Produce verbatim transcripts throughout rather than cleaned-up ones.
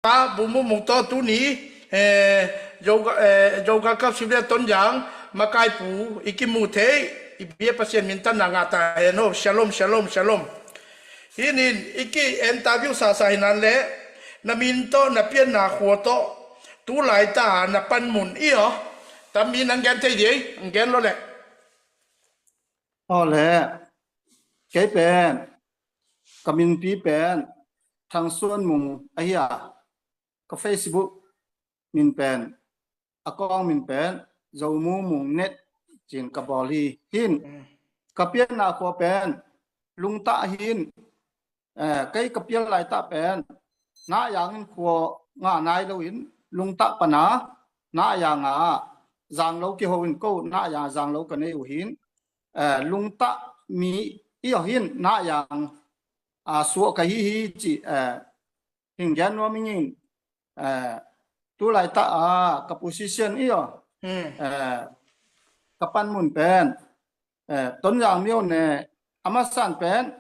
Ka Bung Bung Mung tawh tuni, eh, Zo, eh, Zo galkap civilian Tonzang makaipu i kimu thei, i biak Pasian mintanna ngah ta hen aw. Shalom, shalom, shalom. Hih in i ki-interview sasa hi nan leh na min tawh, na pianna khua tawh, tu laita na panmun i aw. Tammi nang gen thei ding, nang gen lo leh. Aw leh, kei pen, ka minpi pen Thang Suan Mung ahi a, ka Facebook min pen, a kawng min pen Zo Mu Mung Net ci-in ka bawl hi. Hih in ka pianna khua pen Lungtah hi. Eh, kei ka pial laitah pen Nahyang in khua ngah nai loin Lungtah pana Nahyang ah zanglo kiho in, ko Nahyang zanglo ka nei uh hi. Eh, Lungtah mi i aw hi. Nahyang a suah ka hi hi ci, eh, hing gen nuam ing. Eh, tu laitah a ka position i aw, eh, ka panmun pen, eh, Tonzang Myo ne, a masan pen,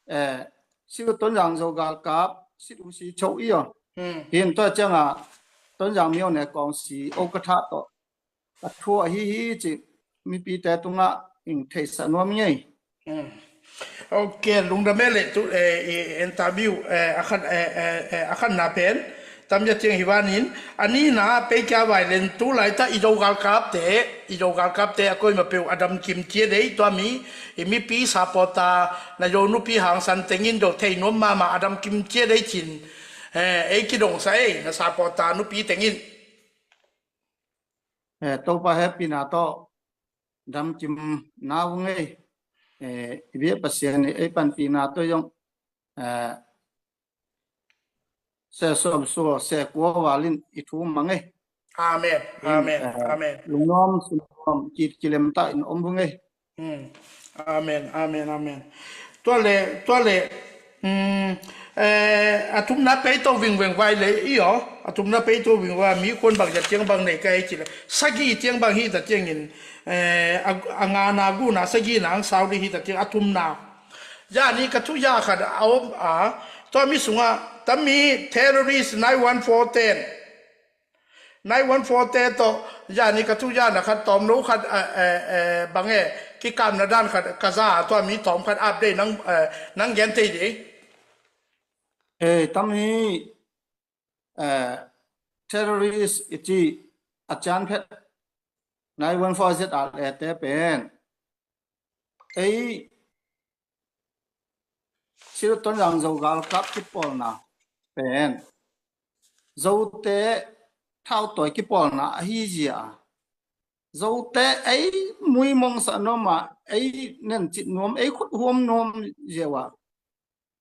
eh, Siu Tonzang Zo galkap sit u si cho i aw. Hih in tua ciangah Tonzang Myo ne kawng si o ka thah tawh ka thu ahi hi ci, mipite tungah hing theihsa nuam ing ei. Ok, lungdam e leh tu, eh, i interview, eh, a khan, eh, eh, eh, a khanna pen tam ya ciang hi vanin, a nihna pei kia vai len tu laitah i Zo galkapte, i Zo galkapte a koima peuh a damkim cia dei, tua mi i mipi supporter na Zo nupi hangsan tengin Zo thei nuam mahmah a damkim cia dei cin, eh, ei kidongsa ei, na supporter nupi tengin. Eh, Topa hehpihna tawh damkim na vung ei. Eh, i biak Pasian i ei panpihna tawh zong, eh, se sawm sua se kua valin i thu mang ei. Amen. Amen. Eh, amen. Lungnuam, sinuam, kit kilemtah in om vung ei. Amen, amen, amen. Tua le, tua le, eh, a thumna pei to vingveng vai le i aw, a thumna pei to vingveng vai, mi kuan bang ja tiang bang nei ka ei ci le, sagi tiang bang hi ta tiangin, eh, a, a ngana guna sagi nang sau di hi ta tiang a thumna. Ja ni ka thu ja khat a om a, tua mi sunga, tami terrorist nine one four ten. Nine one four te tawh, zani ka thu zan a khat tawm no khat, eh, eh, eh, bang e, kikamna dan khat ka za, tua mi tawm khat update nang, eh, nang gen thei ding. Eh, tami, eh, terrorist i ci a cian phet nine one four Z R A te pen ei Siu Tonzang Zo galkap kipawlna pen Zote thautawi kipawlna ahi zia a, Zote ei muimongsa nuam a, ei nencit nuam, ei khuthuam nuam zia uh a,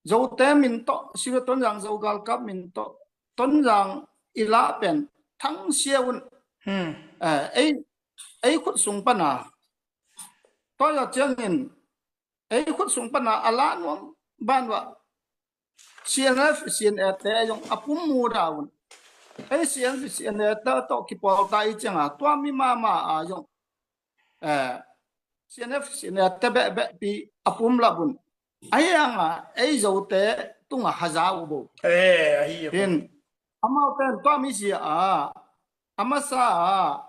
Zote min tawh, Siu Tonzang Zo galkap min tawh Tonzang i lah pen thangsia un. Eh, ei, ei khut sung pana tua ya ciangin ei khut sung pana a lah nuam ban uh a, C N F, C N A te zong a pum mu da un. Ei C N F, C N A te tawh kipawl ta i cianga tua mi mama a zong, eh, C N F, C N A te behbehpi a pum lap un. Ahi hanga ei Zote tunga haza uh bo. Eh, ahi a hin amau pen tua mi zia a, a masa a,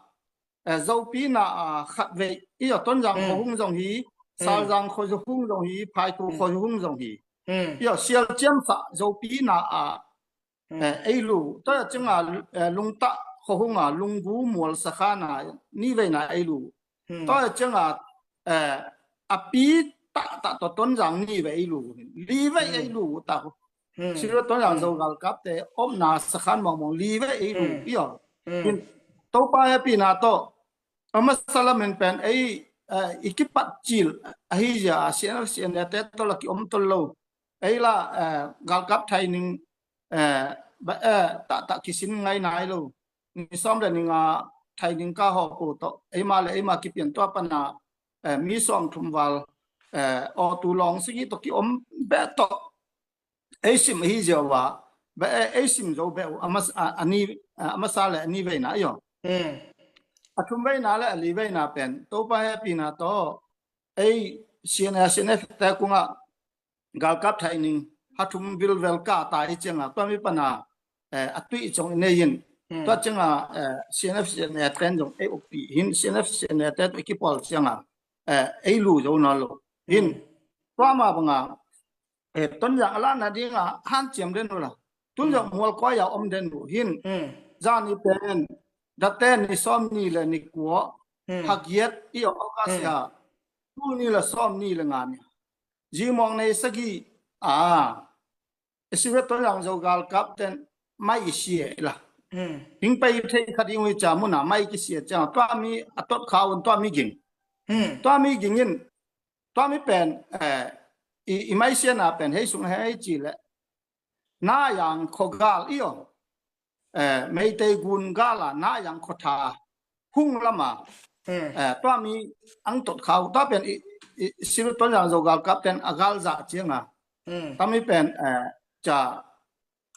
eh, Zopi na a khat vei i aw, Tonzang khuahung zong hi, Salzang khuahung zong hi, Phaiku khuahung zong hi. I aw, sial ciamsa Zopi na a, eh, ei lu. Tua cianga, eh, Lungtah khuahunga Lunggu mual sakha na ni vei na ei lu. Tua cianga, eh, a pi tahtah tawh Tonzang ni vei ei lu. Li vei ei lu ta. Siu Tonzang Zo galkapte omna sakhan mawngmawng li vei ei lu i aw. Topa hehpihna tawh a masa lamin pen ei, eh, i kipat cil ahi zia a, C N F, C N A te tawh la kiom tol lo. Ei la, eh, galkap thaining, eh, ba, eh, tahtah kisin ngai nai lo. Ni sawm le ni nga thaining ka hawh po tawh eima le eima kipian tua pana, eh, mi sawm thum val, eh, aw tu lawng sigi tawh kiom beh tawh ei sim ahi zia uh a, beh, eh, ei sim zo beh uh a mas-, a, a ni, a masa le a ni veina i aw. A thum veina le a li veina pen Topa hehpihna tawh ei C N A, C N F te kungah galkap thaining ha thum vilvel ka ta i cianga tua mi pana eh, a tuih zong i nei in. Hmm. Tua cianga, eh, C N F C N A ten zong ei ukpih hin, C N F C N A te tua i kipawl cianga, eh, ei lu zo nawn lo. Hin, hmm, tua mah banga, eh, Tonzang a lahna dinga hanciam den uh la. Tun zong, hmm, Mualkoi a om den uh hin. Hmm. Zani pen, date ni sawm ni le ni kua, hmm, ha giat i om August, hmm, a. Tul ni le sawm ni le nga ni. Zimawng ni sagih, a. Sivet Tonzang Zo galkap ten mai i sia i la. Hmm. Hing pai thei kha ding uh hi cia muna mai kisia ciang. Tua mi a tot kha un tua mi ging. Hmm. Tua mi ging in, tua mi pen, eh, i, i mai siana pen hei sung hei ci le. Nayang kho gal i om. Eh, Meitei gun gala Nayang kho tha hung lama. Hmm. Eh, tua mi ang tot khau. Tua pen i, i, Sivet Tonzang Zo galkap ten a gal za cianga. Hmm. Tua mi pen, eh, ca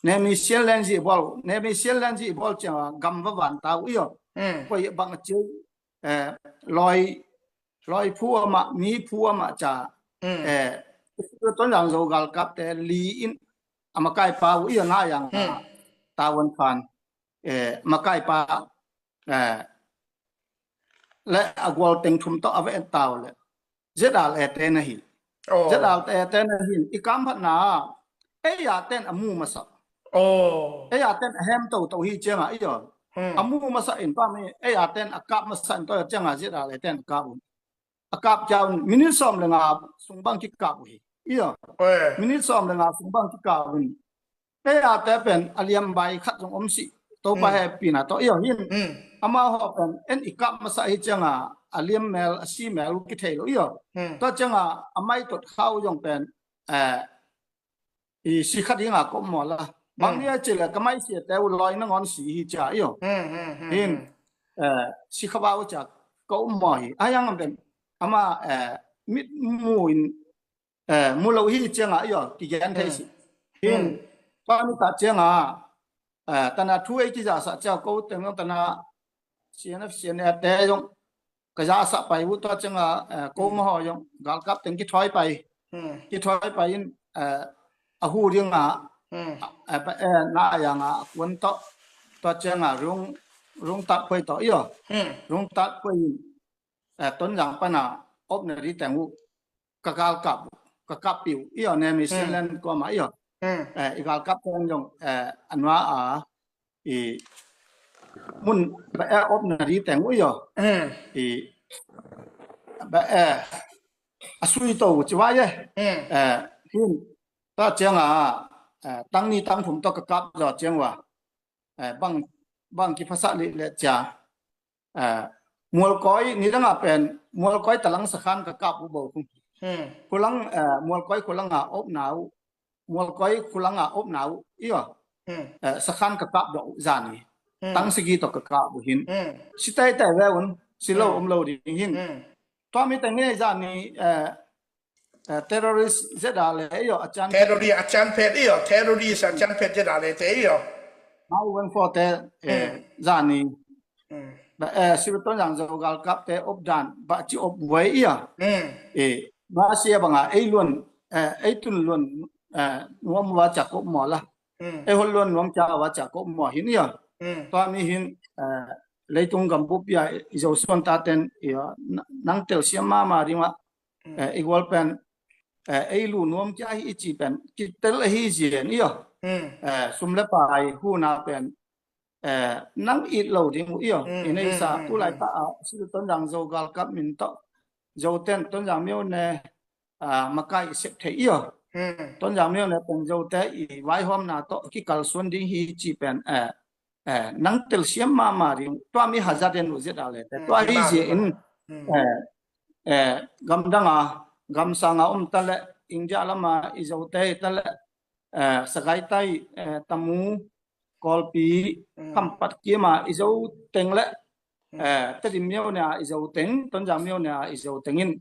Nemi Sian Len Zi bol. Nemi Sian Len Zi bol cianga gam va van tau i om. Hmm. Koi bang a ciu, eh, loi, loi phu ama, mi phu ama ca. Hmm. Eh, Sivet Tonzang Zo galkap te li in a makai pa uh i om Nayang, hmm, a, Tavuan Khan. Eh, makai pa, eh, le a gual teng thum tawh a va et tau le. Z R A te na hi. Oh. Z R A te na hi. I kam phatna, ei a ten a mu masa. Oh. Ei a ten a hem to to hi cianga i om. Hmm. A mu masa in pa mi, ei a ten a kap masa in to cianga Z R A ten a kap un. A kap ciang minute sawm le nga sung bang kikap uh hi. I om. Oi. Minute sawm le nga sung bang kikap un. Ei a te pen a liam bai khat zong om si. Topa, hmm, hehpihna tawh i om hin. Hmm. Amau hawh pen en i kap masa hi cianga a liam mel, a si mel uh kithei lo i om. Hmm. Tua cianga a mai tot khau zong pen, eh, i si kha dinga ka um maw la. Bang, hmm, ni a ci le ka mai sia te uh loi nangawn si hi cia i om. Hmm, hmm, hmm, hin, hmm, eh, si kha va uh cia ka um maw hi. A yang pen ama, eh, mit mu in, eh, mu lo hi cianga i om, kigen thei si. Hmm. Hin, hmm, pa mi ta cianga, eh, tana thu ei kizasa cia ko teng tana C N F C N A te zong ka zasa pai uh tua cianga, eh, ko, hmm, maw zong galkap teng kithoi pai. Hmm. Kithoi pai in, eh, a hu dinga, hmm, eh, pa, eh, Nayang a kuan tawh. Tua cianga rung, rung tat poi tawh i om. Hmm. Rung tat poi in, eh, Tonzang pana opna di teng uh ka galkap, ka kap piu i om, Nemi Sian Len kuama i om. Hmm. Eh, i galkap teng zong, eh, a nua a, i mun ba e opna di teng uh i om. Hmm. I ba e a sui to ci vai e. Hmm. Eh, hin, ta cianga, eh, tang ni tang thum to ka kap zo ciang ua. Eh, bang, bang kiphasa lih le cia. Eh, Mualkoi, nidanga pen, Mualkoi talang sakhan ka kap uh bo khung. Hmm. Khulang, eh, Mualkoi khulanga opna uh, Mualkoi khulanga opna uh i om. Hmm. Eh, sakhan ka kap doh uh zani. Hmm. Tang sigi to ka kap uh hin. Hmm. Si taitai ve un, si lo, hmm, om lo ding hin. Hmm. Tua mi teng hi zani, eh, eh, terrorist Z R A le i om, a cian, terrorist a cian phet i om, terrorist a cian phet Z R A le te i om. Nine one four te, eh, hmm, zani. Hmm. Ba, eh, Sivet Tonzang Zo galkap te op dan, ba ci op buai i om. Hmm. Eh, ba sia banga ei luan, eh, ei tun luan, eh, nuam va cia ko maw la. Hmm. Ei hol luan nuam cia va cia ko maw hin i om. Hmm. Tua mi hin, eh, leitung gambup ia i Zo suan ta ten i om, na-, nang telsiam mama ding ah. Hmm. Eh, i gual pen, eh, ei lu nuam kia hi i ci pen kitel ahi zia in i om. Hmm. Eh, sum le pai huna pen, eh, nang it lo ding uh i om. Hmm, i nei sa, hmm, hmm, tu lai, hmm, ta a, Sivet Tonzang Zo galkap min tawh Zo ten Tonzang myo ne, ah, makai sep thei i om. Hmm. Tonzang myo ne teng Zo te i vaihawmna tawh kikalsuan ding hi ci pen, eh, eh, nang telsiam mama ding, tua mi hazat den uh Z R A le te. Hmm, tua hi zia in, hmm, eh, eh, gamdanga, gamsanga om ta le, India lama i Zo te ta le, eh, Sagaing tai, eh, Tamu, Kawlpi, hmm, Khampat kima i Zo teng le, hmm, eh, Tedim myo ne a i Zo teng, Tonzang myo ne a i Zo teng in,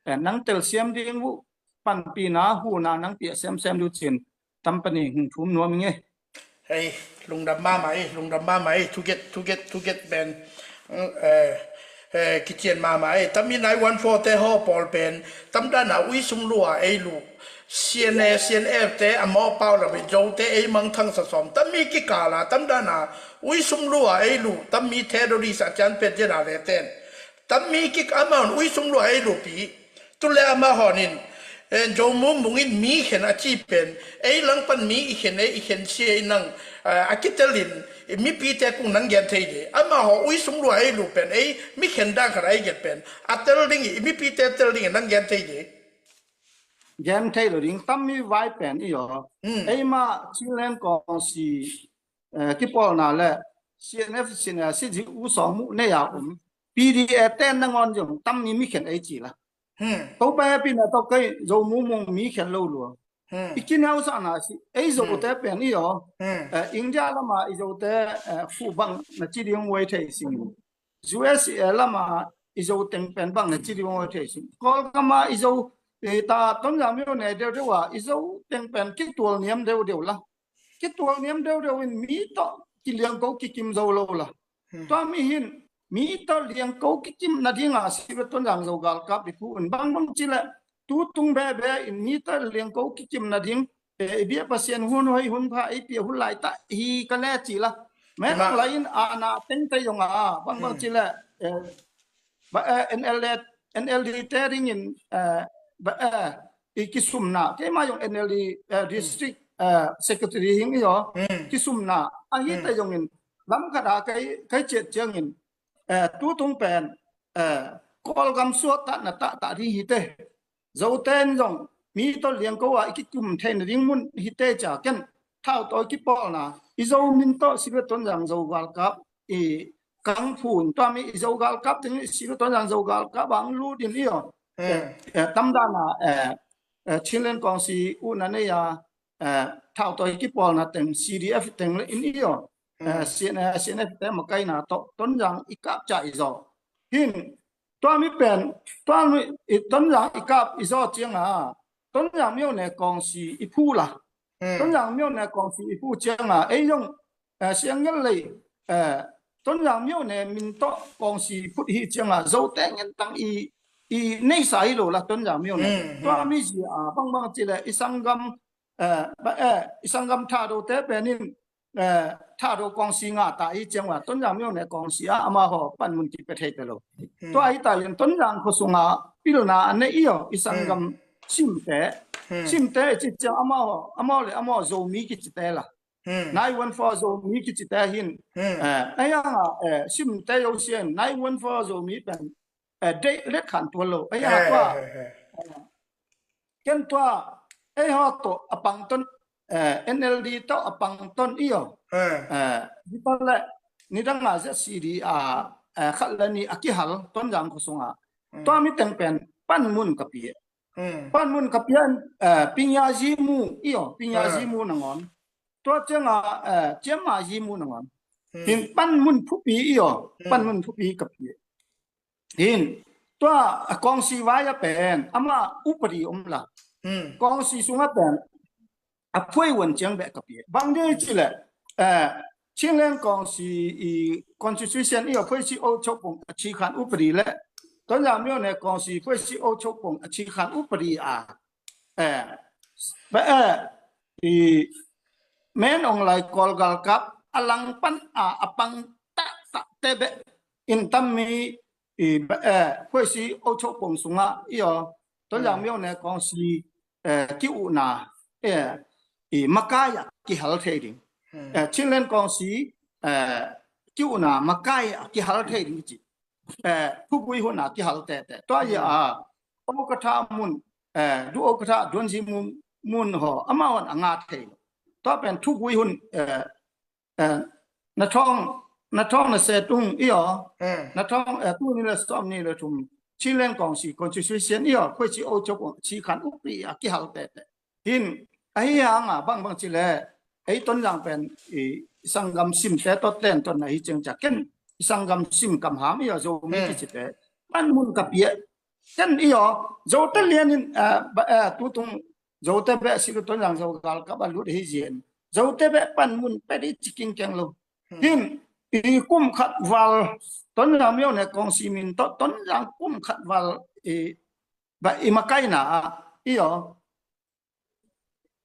eh, nang telsiam ding uh, panpina, huna nang pia semsem ding uh cin, tam pani hing thum nuam ing e. Hei, lungdam mama e, lungdam mama e, thuget, thuget, thuget pen, eh, Eh, kician mahmah ei, tami nine one four te haw pawl pen tamdana ui sum lua ei lu. C N A, C N F te a mawh pau lo in Zote ei mangthang sa sawm. Tami kikala tamdana ui sum lua ei lu. Tami terrorist a cian pet zena le ten. Tami kik amahon ui sum lua ei lu pi. Tu le amahon in, eh, Zo mumung in mi khen a ci pen, ei langpan mi i khen ei, i khen sia i nang, eh, a kitel in, i mipite kung nan gen thei de. Amahaw ui sum lua ei lu pen, ei mi khen dang khat a ei gen pen, a tel ding i, i mipite tel ding i nan gen thei de. Gen thei lo ding, tam mi vai pen i aw. Hmm. Ei ma Chinland Kawngsi, eh, kipawlna le C N F, sin, eh, si zi u sawng mu nei a um. P D A ten nangawn zong tam mi mi khen ei ci la. Hmm. Topa happy na tawh kei Zo mumung mi khen lo lua. Hmm. I kinau sa na si, ei Zote pen i aw. Hmm. Eh, India lama i Zote, eh, fu bang na ci ding wai thei sing. U S A lama i Zo teng pen bang na ci ding wai thei sing. Kawlgama i Zo, eh, ta Tonzang myo ne deu deu a, i Zo teng pen kitual niam deu deu la. Kitual niam deu deu in mi tawh kiliangko kikim zo lo la. Hmm. Tua mi hin, mi tawh liangko kikim nadinga si ve Tonzang Zo galkap i phu un bang bang ci le, tu tung bebe in mi tawh liangko kikim nading, eh, i bia Pasian hun hoi hun pha, i pia hun lai ta hi ka le ci la. Men lai in a na teng te yong a, bang bang ci le, eh, ba, eh, N L A, N L D te ding in, eh, ba, eh, i kisumna, keima yong N L D, eh, district, eh, secretary hing i aw, kisumna, a hi te yong in, lam khat a kai, kai ciat ciang in, eh, tu tung pen, eh, Kawlgam suak ta na ta ta ding hi te. Zoten zong, mi tawh liangko a i kikum thei nading mun hi te ca ken, thau tawi kipawlna, i Zo min tawh si ve Tonzang Zo galkap, i kang phun, tua mi i Zo galkap ding i si ve Tonzang Zo galkap ang lu din i aw. Hmm. Eh, eh, tamdana, eh, eh, Chinland Kawngsi u na nei a, eh, thau tawi kipawlna teng, C D F teng le in i aw. Eh, C N, eh, C N F te makaina tawh, Tonzang i kap ca i zaw. Hin, tua mi pen, tua mi, i Tonzang i kap i zaw cianga, Tonzang myo ne Kawngsi i phu la. Hmm. Tonzang myo ne Kawngsi i phu cianga, ei zong, eh, siang ngel lei, eh, Tonzang myo ne min tawh Kawngsi phut hi cianga, Zote ngen tang i, i neisa hi lo la Tonzang myo ne. Hmm, hmm. Tua mi zia, bang bang ci le, i sanggam, eh, ba, eh, i sanggam Thado te pen in, eh, Thado Kawngsi nga ta i ciang wa, Tonzang myo ne Kawngsi a, amahaw panmun kipia thei te lo. Hmm. Tua hi ta in Tonzang khuasunga pilna a nei i aw, i sanggam Simte. Hmm. Simte i ci ciang amahaw, amahaw le amahaw Zomi kici te la. Hmm. Nine one four Zomi kici te hin. Hmm. Eh, a yanga, eh, Simte yo sian, nine one four Zomi pen, eh, deih let khan tua lo. A yanga tua, eh, ken tua, ei haw tawh a pang ton, eh, N L D tawh a pang ton i aw. Eh. Eh, di pa le, nidanga Z C D a, eh, khat le ni a kihal, Tonzang khuasunga. Hmm. Tua mi teng pen, panmun ka pia. Hmm. Panmun ka pia, eh, Pinya Zimu i aw, Pinya Zimu nangawn. Tua cianga, eh, Ciama Zimu nangawn. Hmm. Hin panmun phupi i aw, panmun phupi ka pia. Hin, tua, a, Kawngsi vai a pen, ama upadi om la. Hmm. Kawngsi sunga pen, a phuai wan ciang beh ka pia. Bang di ci le, eh, Chinland Kawngsi i constitution i a phuai si o chok pong a chi khan upadi le. Tonzang myo ne Kawngsi phuai si o chok pong a chi khan upadi a. Eh, ba, eh, i men ong lai Kawl galkap a langpan a, a pang ta ta te beh in tam mi i ba, eh, khuaisi o chok pong sunga i aw Tonzang myo ne Kawngsi, eh, ki-uhna, eh, i makai a kihal thei ding. Hmm. Eh, Chinland Kawngsi, eh, ki-uhna makai a kihal thei ding ci. Eh, thugui hun a kihal tete. Tua hi a, Okatha mun, eh, du Okatha duanzi mun, mun haw, amahon a nga thei lo. Tua pen thugui hun, eh, eh, na thawng, na thawng na se tung i aw. Hmm. Na thawng, eh, tu ni le sawm ni le thum. Chinland Kawngsi constitution i aw, khuaisi o chok pong chi khan upadi a kihal tete. Hin, ahi hanga bang bang ci le, ei Tonzang pen, i, i sanggam Simte tawh ten ton ahi ciang cia ken, i sanggam Sim kam ham i aw Zomi kici te. Panmun ka pia, ken i aw, Zote lian in, ah, ba, ah, tu tung, Zote beh si lu Tonzang Zo galkap a lut hi zin. Zote beh panmun pia di ci kingkeng lo. Hmm. Hin, i kum khat val, Tonzang Myo Ne Kawng simin tawh Tonzang kum khat val i, ba, i makaina ah, i aw,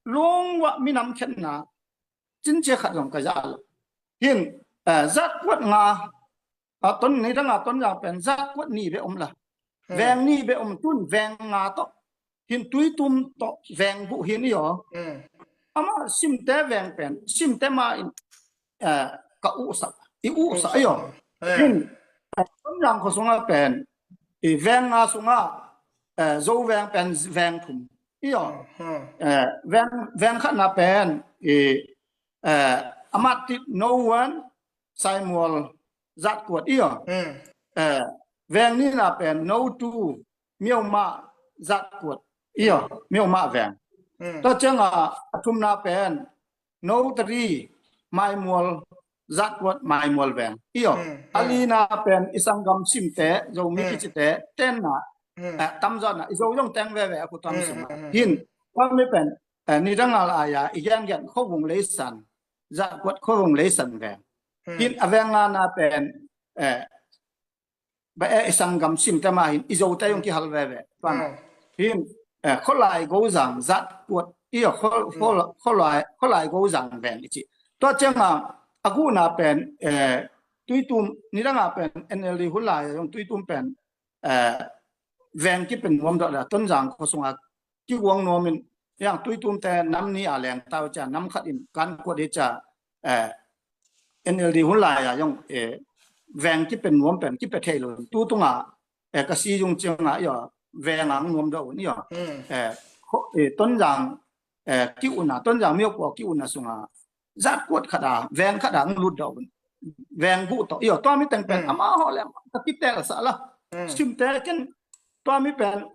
lungwah minam khenna cincia khat zong ka za lo. Hin, eh, zatkuat nga, a, ton ni danga Tonzang pen zatkuat ni be om la. Hmm. Veng ni be om, tun veng nga tawh. Hin Tuitum tawh veng buh hin i aw. Hmm. Ama Simte veng pen, Simte ma in, eh, ka uhsak, i uhsak i aw. Hmm. Hin, eh, Tonzang khua sunga pen, i veng nga sunga, eh, Zo veng pen veng thum i aw. Hmm. Eh, veng, veng khatna pen, i, eh, Amat Tit No One, Saimual zatkuat i aw. Hmm. Eh, veng nihna pen No Two, Myo Ma zatkuat i aw. Myo Ma veng. Hmm. Tua cianga a thumna pen No Three, Maimual zatkuat, Maimual veng i aw. Hmm, hmm. A lina pen i sanggam Simte, Zomi, hmm, kicite tenna, hmm, eh, tamzawhna, i Zo zong teng veve a khutam, hmm, sung, hmm, hmm, hin, tua mi pen, eh, nidang a la aya i gengen Khuavung Leisan, zatkuat Khuavung Leisan veng. Hmm. Hin a veng ngana pen, eh, ba e, i sanggam Simte ma hin i Zote zong kihal veve. Tuan, hmm, hin, eh, Khualai Gozang zatkuat i aw, Khua-, hmm, Khua-, Khualai, Khualai Gozang veng i ci. Tua cianga a guhna pen, eh, Tuitum, nidanga pen N L D hun lai zong Tuitum pen, eh, veng kipen nuam dawh la, Tonzang khua sunga kiguang nuamin, yang Tuitumte nam ni a leng tau cia, nam khat in kan kuat hi cia, eh, N L D hun lai a zong, eh, veng kipen nuam pen kipia thei lo. Tu tunga, eh, ka si zung cianga i aw, veng ang nuam dawh un i aw. Hmm. Eh, kho-, eh, Tonzang, eh, ki-una, Tonzang Myo Kua ki-una sunga zatkuat khat a, veng khat a ang lut dawh un. Veng guh tawh i aw, tua mi teng pen, hmm, amau le ka kitelsa la. Hmm. Simte ken, tua mi pen,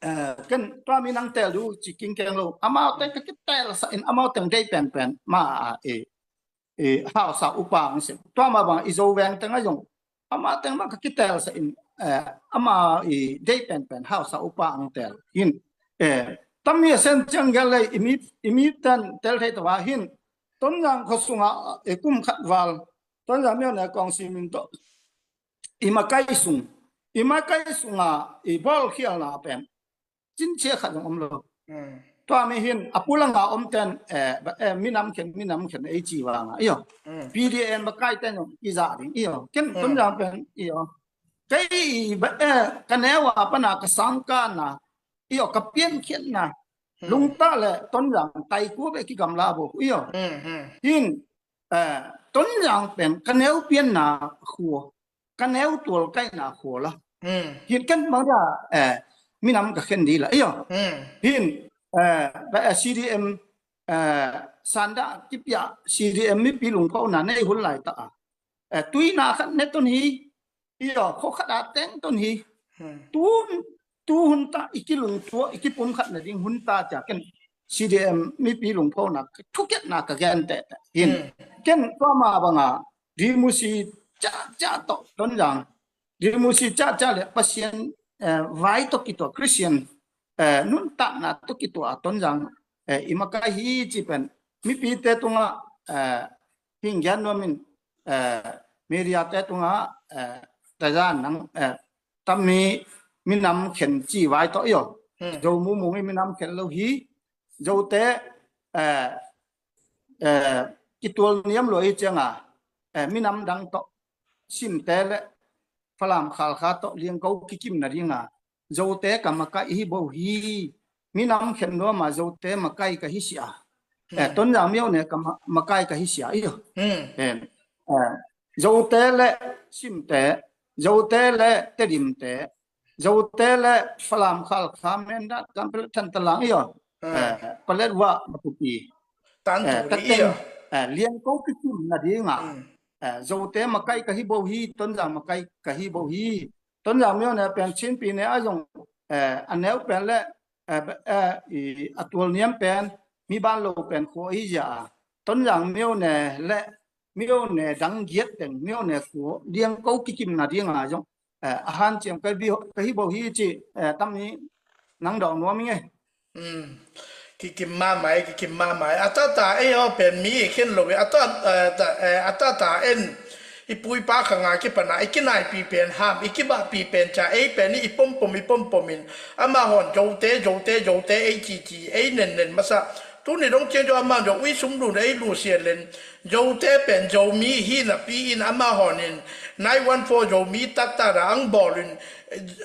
eh, ken tua mi nang tel du ci kingkeng lo. Amau teng ka kitelsa in, amau teng dei penpen ma a, eh, eh, hausa upa ang sem. Tua ma bang i Zo veng teng a zong, amau teng bang ka kitelsa in, eh, amau i dei penpen hausa upa ang tel. Hin, eh, tam mi a sen ciang gel lei, i mi, i mi ten tel thei tawa hin, Tonzang khua sunga, eh, kum khat val, Tonzang Myo Ne Kawng simin tawh i makai sung, i makai sunga i bawlkhialna pen cincia khat zong om lo. Hmm. Tua mi hin a pulanga om ten, eh, ba, eh, minam khen, minam khen ei ci vanga i aw. Hmm. P D M makai ten zong i za ding i aw. Ken, hmm, Tonzang pen i aw. Kei ba, eh, ka neu a pana ka sangkana i aw, ka piankhiatna, hmm, lungta le Tonzang taikua be kigamla bo i aw. Hmm, hmm. Hin, eh, Tonzang pen ka neu pianna khua, ka neu tual kaihna khua la. Hmm. Hin ken bang dia, eh, minam ka khen di la i aw. Hmm. Hin, eh, ba, eh, C D M, eh, sanda kipia C D M mipi lungphona nei hun lai ta a, eh, tuina khat ne ton hi, i aw, khua khat a teng ton hi. Hmm. Tu, tu hun ta i kilungtua, i kipum khat nading hun ta cia ken C D M mipi lungphona thukiatna ka gen tehteh. Hin, hmm, ken tua ma banga Dimusi ca, ca tawh Tonzang, Dimusi ca, ca le Pasian, eh, vai tawh kituah Christian, eh, nuntakna tawh kituah Tonzang, eh, i makai hi ci pen mipite tungah, eh, hing gian nuamin, eh, mediate tungah, eh, tazan nang, eh, tammi minam khen ci vai tawh i aw. Hmm. Zo mumung i minam khen lo hi, Zote, eh, eh, kitual niam lua i cianga, eh, minam dang tawh, Simte le Falam Khalkha tawh liangko kikim nadinga Zote ka makai hi bo hi. Minam khen nuama Zote makai ka hi sia. Eh, hmm, Tonzang Myo Ne ka ma-, makai ka hi sia i aw. Hmm. Eh, eh, Zote le Simte, Zote le Tedimte, Zote le Falam Khalkha Mindat Kanpetlet Thantlang i aw. Hmm. Eh, Paletwa Matupi. Tan, eh, tu tateng, i aw. Eh, liangko kikim nadinga. Hmm. Eh, Zote makai ka hi bo hi, Tonzang makai ka hi bo hi. Tonzang Myo Ne pen Chin Pi Ne a zong, eh, a neu pen le, eh, eh, i, a tual niam pen mi ban lo pen khua i zia a. Tonzang Myo Ne le Myo Ne dang giat teng, Myo Ne khua liangko kikim nadinga zong, eh, a hanciam ka hi bo, ka hi bo hi ci, eh, tammi nang dawng nuam i nge. Hmm. Kikim mahmah, kikim mahmah. A tata ei aw pen mi i khen lo i, a ta, eh, ta, eh, a tata en, i pu i pa khang a kipana i kinaipi pen ham, i kibahpi pen ca, ei pen i pompom, i pompom in, amahon Zote, Zote, Zote ei cici, ei nennen masa. Tuni dong ciang zong amahon zong ui sum lun ei lusia len, Zote pen Zomi hi napi in amahon in nine one four Zomi tattata ang bawl in,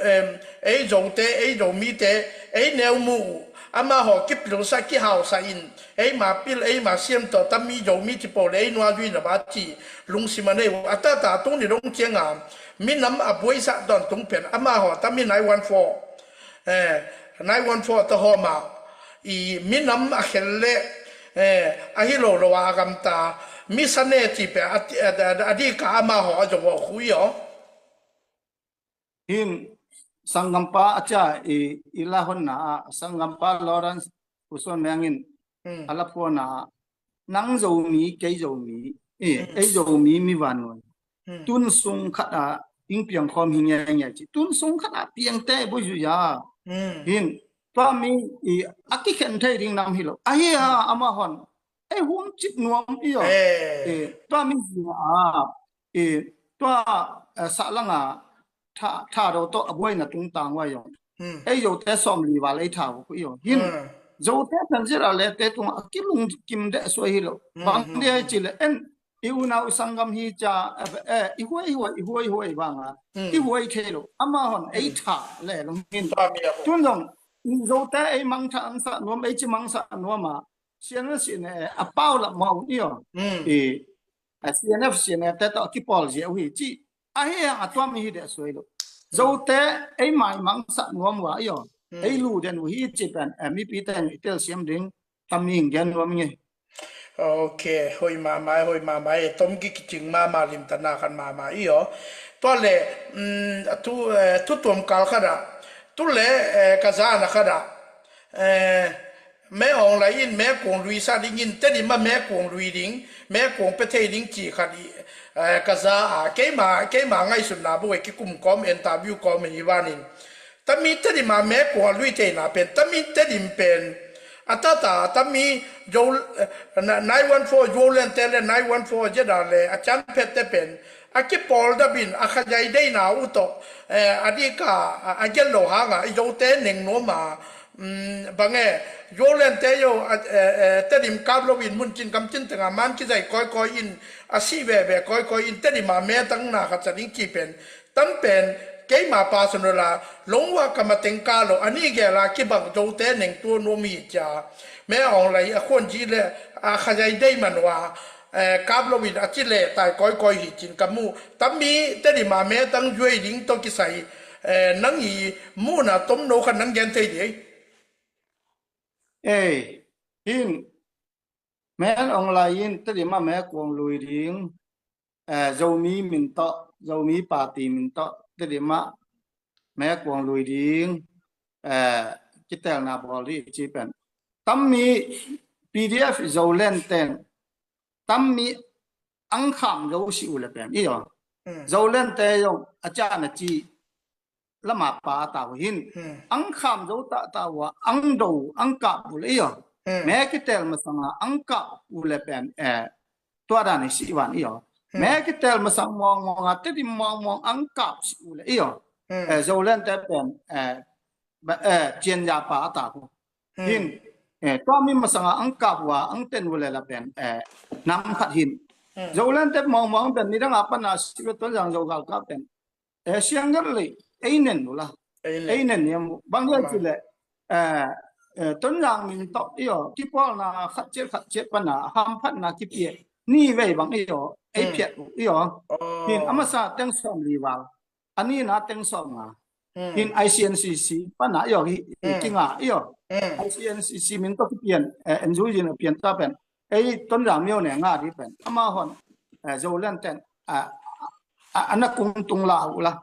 em, ei Zote, ei Zomite ei neu mu uh, amaho kipilsa, kihausa in, eima pil, eima siam tawh, tami Zomi ci pawl le ei nuazui na ba ci lungsim a nei uh. A tata tuni dong cianga minam a buaisa tawntung pen amaho tami nine one four, eh, nine one four tahawma i minam a khel le, eh, a hi lo lo a gamta misa ne ci pen a, a, a, a dika amaho a zong a hui aw. Hin sanggampa a cia i, i la honna ah sanggampa Lawrence Uson Meng in a la phuana ah, nang Zomi, kei Zomi, i, ei Zomi mi vannuai. Tun sung khat ah ing piang khawm hi ngiangian ci. Tun sung khat ah piangte buai zui a. Hin tua mi i a kikhen thei ding nam hi lo. Ahi a amahon ei hum cip nuam i aw. Eh, tua mi zia a, eh, tua, eh, sahlanga tha, tha do tawh a buaina tungtang uai aw. Ei Zote sawmli val ei tha uh i aw. Hin Zote pen zira le te tung a kilungkim deh suai hi lo. Bang dia ci le en i unau i sanggam hi ca, eh, eh, i huai huai, i huai huai banga i huai thei lo. Amahon ei tha le long hin. Tun zong i Zote ei mangtha angsa nuam, ei ci mangsa nuam a. C N F, C N A a pau lap mawh uh i aw. I, a C N F, C N A te tawh a kipawl zia uh hi ci. Ahi hang a tua mi hi deh suai lo. Zote ei mai mangsa nuam uh a i aw. Ei lu den uh hi ci pen, eh, mipi teng i telsiam ding tam mi hing gen nuam nge. Ok, hoi mahmah e, hoi mahmah e, tom kikicing mahmah limtana khat mahmah i aw. Tua le, mm, a thu, eh, thu tuam kal khat ah, tu le, eh, ka zana khat ah, eh, Me Aung Hlaing in mekuang lui sa dingin, Tedim ah mekuang lui ding, mekuang pia thei ding ci khat i, eh, ka za a, keima, keima ngaihsutna bu e kikum kawm, interview kawm hi vanin. Tami Tedim ah mekuang a lui theina pen, tami Tedim pen, a tata, tami Zo, eh, na-, nine one four Zoland te le nine one four Zeda le a cian phet te pen, a kipawl dapin, a khazai deina uh tawh, eh, a dika, a, a gel lo hanga, i Zote neng nuam a, mm, bang e, Zoland te yo, a, eh, eh, Tedim kap loin mun cin kam cin tenga man kizai kawikawi in, a sih veve kawikawi in, Tedim ah me tang na khat sa ding ci pen, tam pen, keima personal a, longua kama teng ka lo, a ni gel a kibang Zote neng tua nuam hi cia, Me Aung Hlaing a khuan ci le, a khazai dei man ua, eh, kap loin a ci le tai kawikawi hi cin ka mu. Tami Tedim ah me tang zuai ding tawh kisai, eh, nang i muhna tomno khat nang gen thei ding. Ei, hin, Me Aung Hlaing in Tedim ah mekuang lui ding, eh, Zomi min tawh, Zomi party min tawh, Tedim ah mekuang lui ding, eh, kitelna bawl ding ci pen. Tammi P D F Zoland ten, tammi ang kham zo si uh le pen, i aw. Zoland te zong a cian a ci lama pa a tau hin. Ang kham zo ta tau a, ang do, ang kap uh le i aw. Me kitel masanga ang kap uh le pen, eh, tua dan i si van i aw. Me kitel masang mawngmawng a, Tedim mawngmawng ang kap si uh le i aw. Eh, Zoland te pen, eh, ba, eh, cian ya pa a tau. Hin, eh, tua mi masanga ang kap uh a, ang ten uh le la pen, eh, nam khat hin. Zoland te mawngmawng pen nidang a pan a si ve Tonzang Zogal kap pen. Eh, siang ngat le, ei nen uh la. Ei nen. Ei nen niam uh. Bang hian ci le, eh, eh, Tonzang min tawh i aw, kipawlna khat ciat khat ciat pana, hamphatna kipia, ni vei bang i aw, ei phiat uh i aw. Hin a masa teng sawmli val, a nina teng sawmnga. Hin I C N C C pana i aw, hi, hi kinga i aw. I C N C C min tawh kipian, eh, N Z U in a pian ta pen. Ei Tonzang miau ne nga di pen. Amahon, eh, Zoland ten, ah, a, a na kung tung la uh la.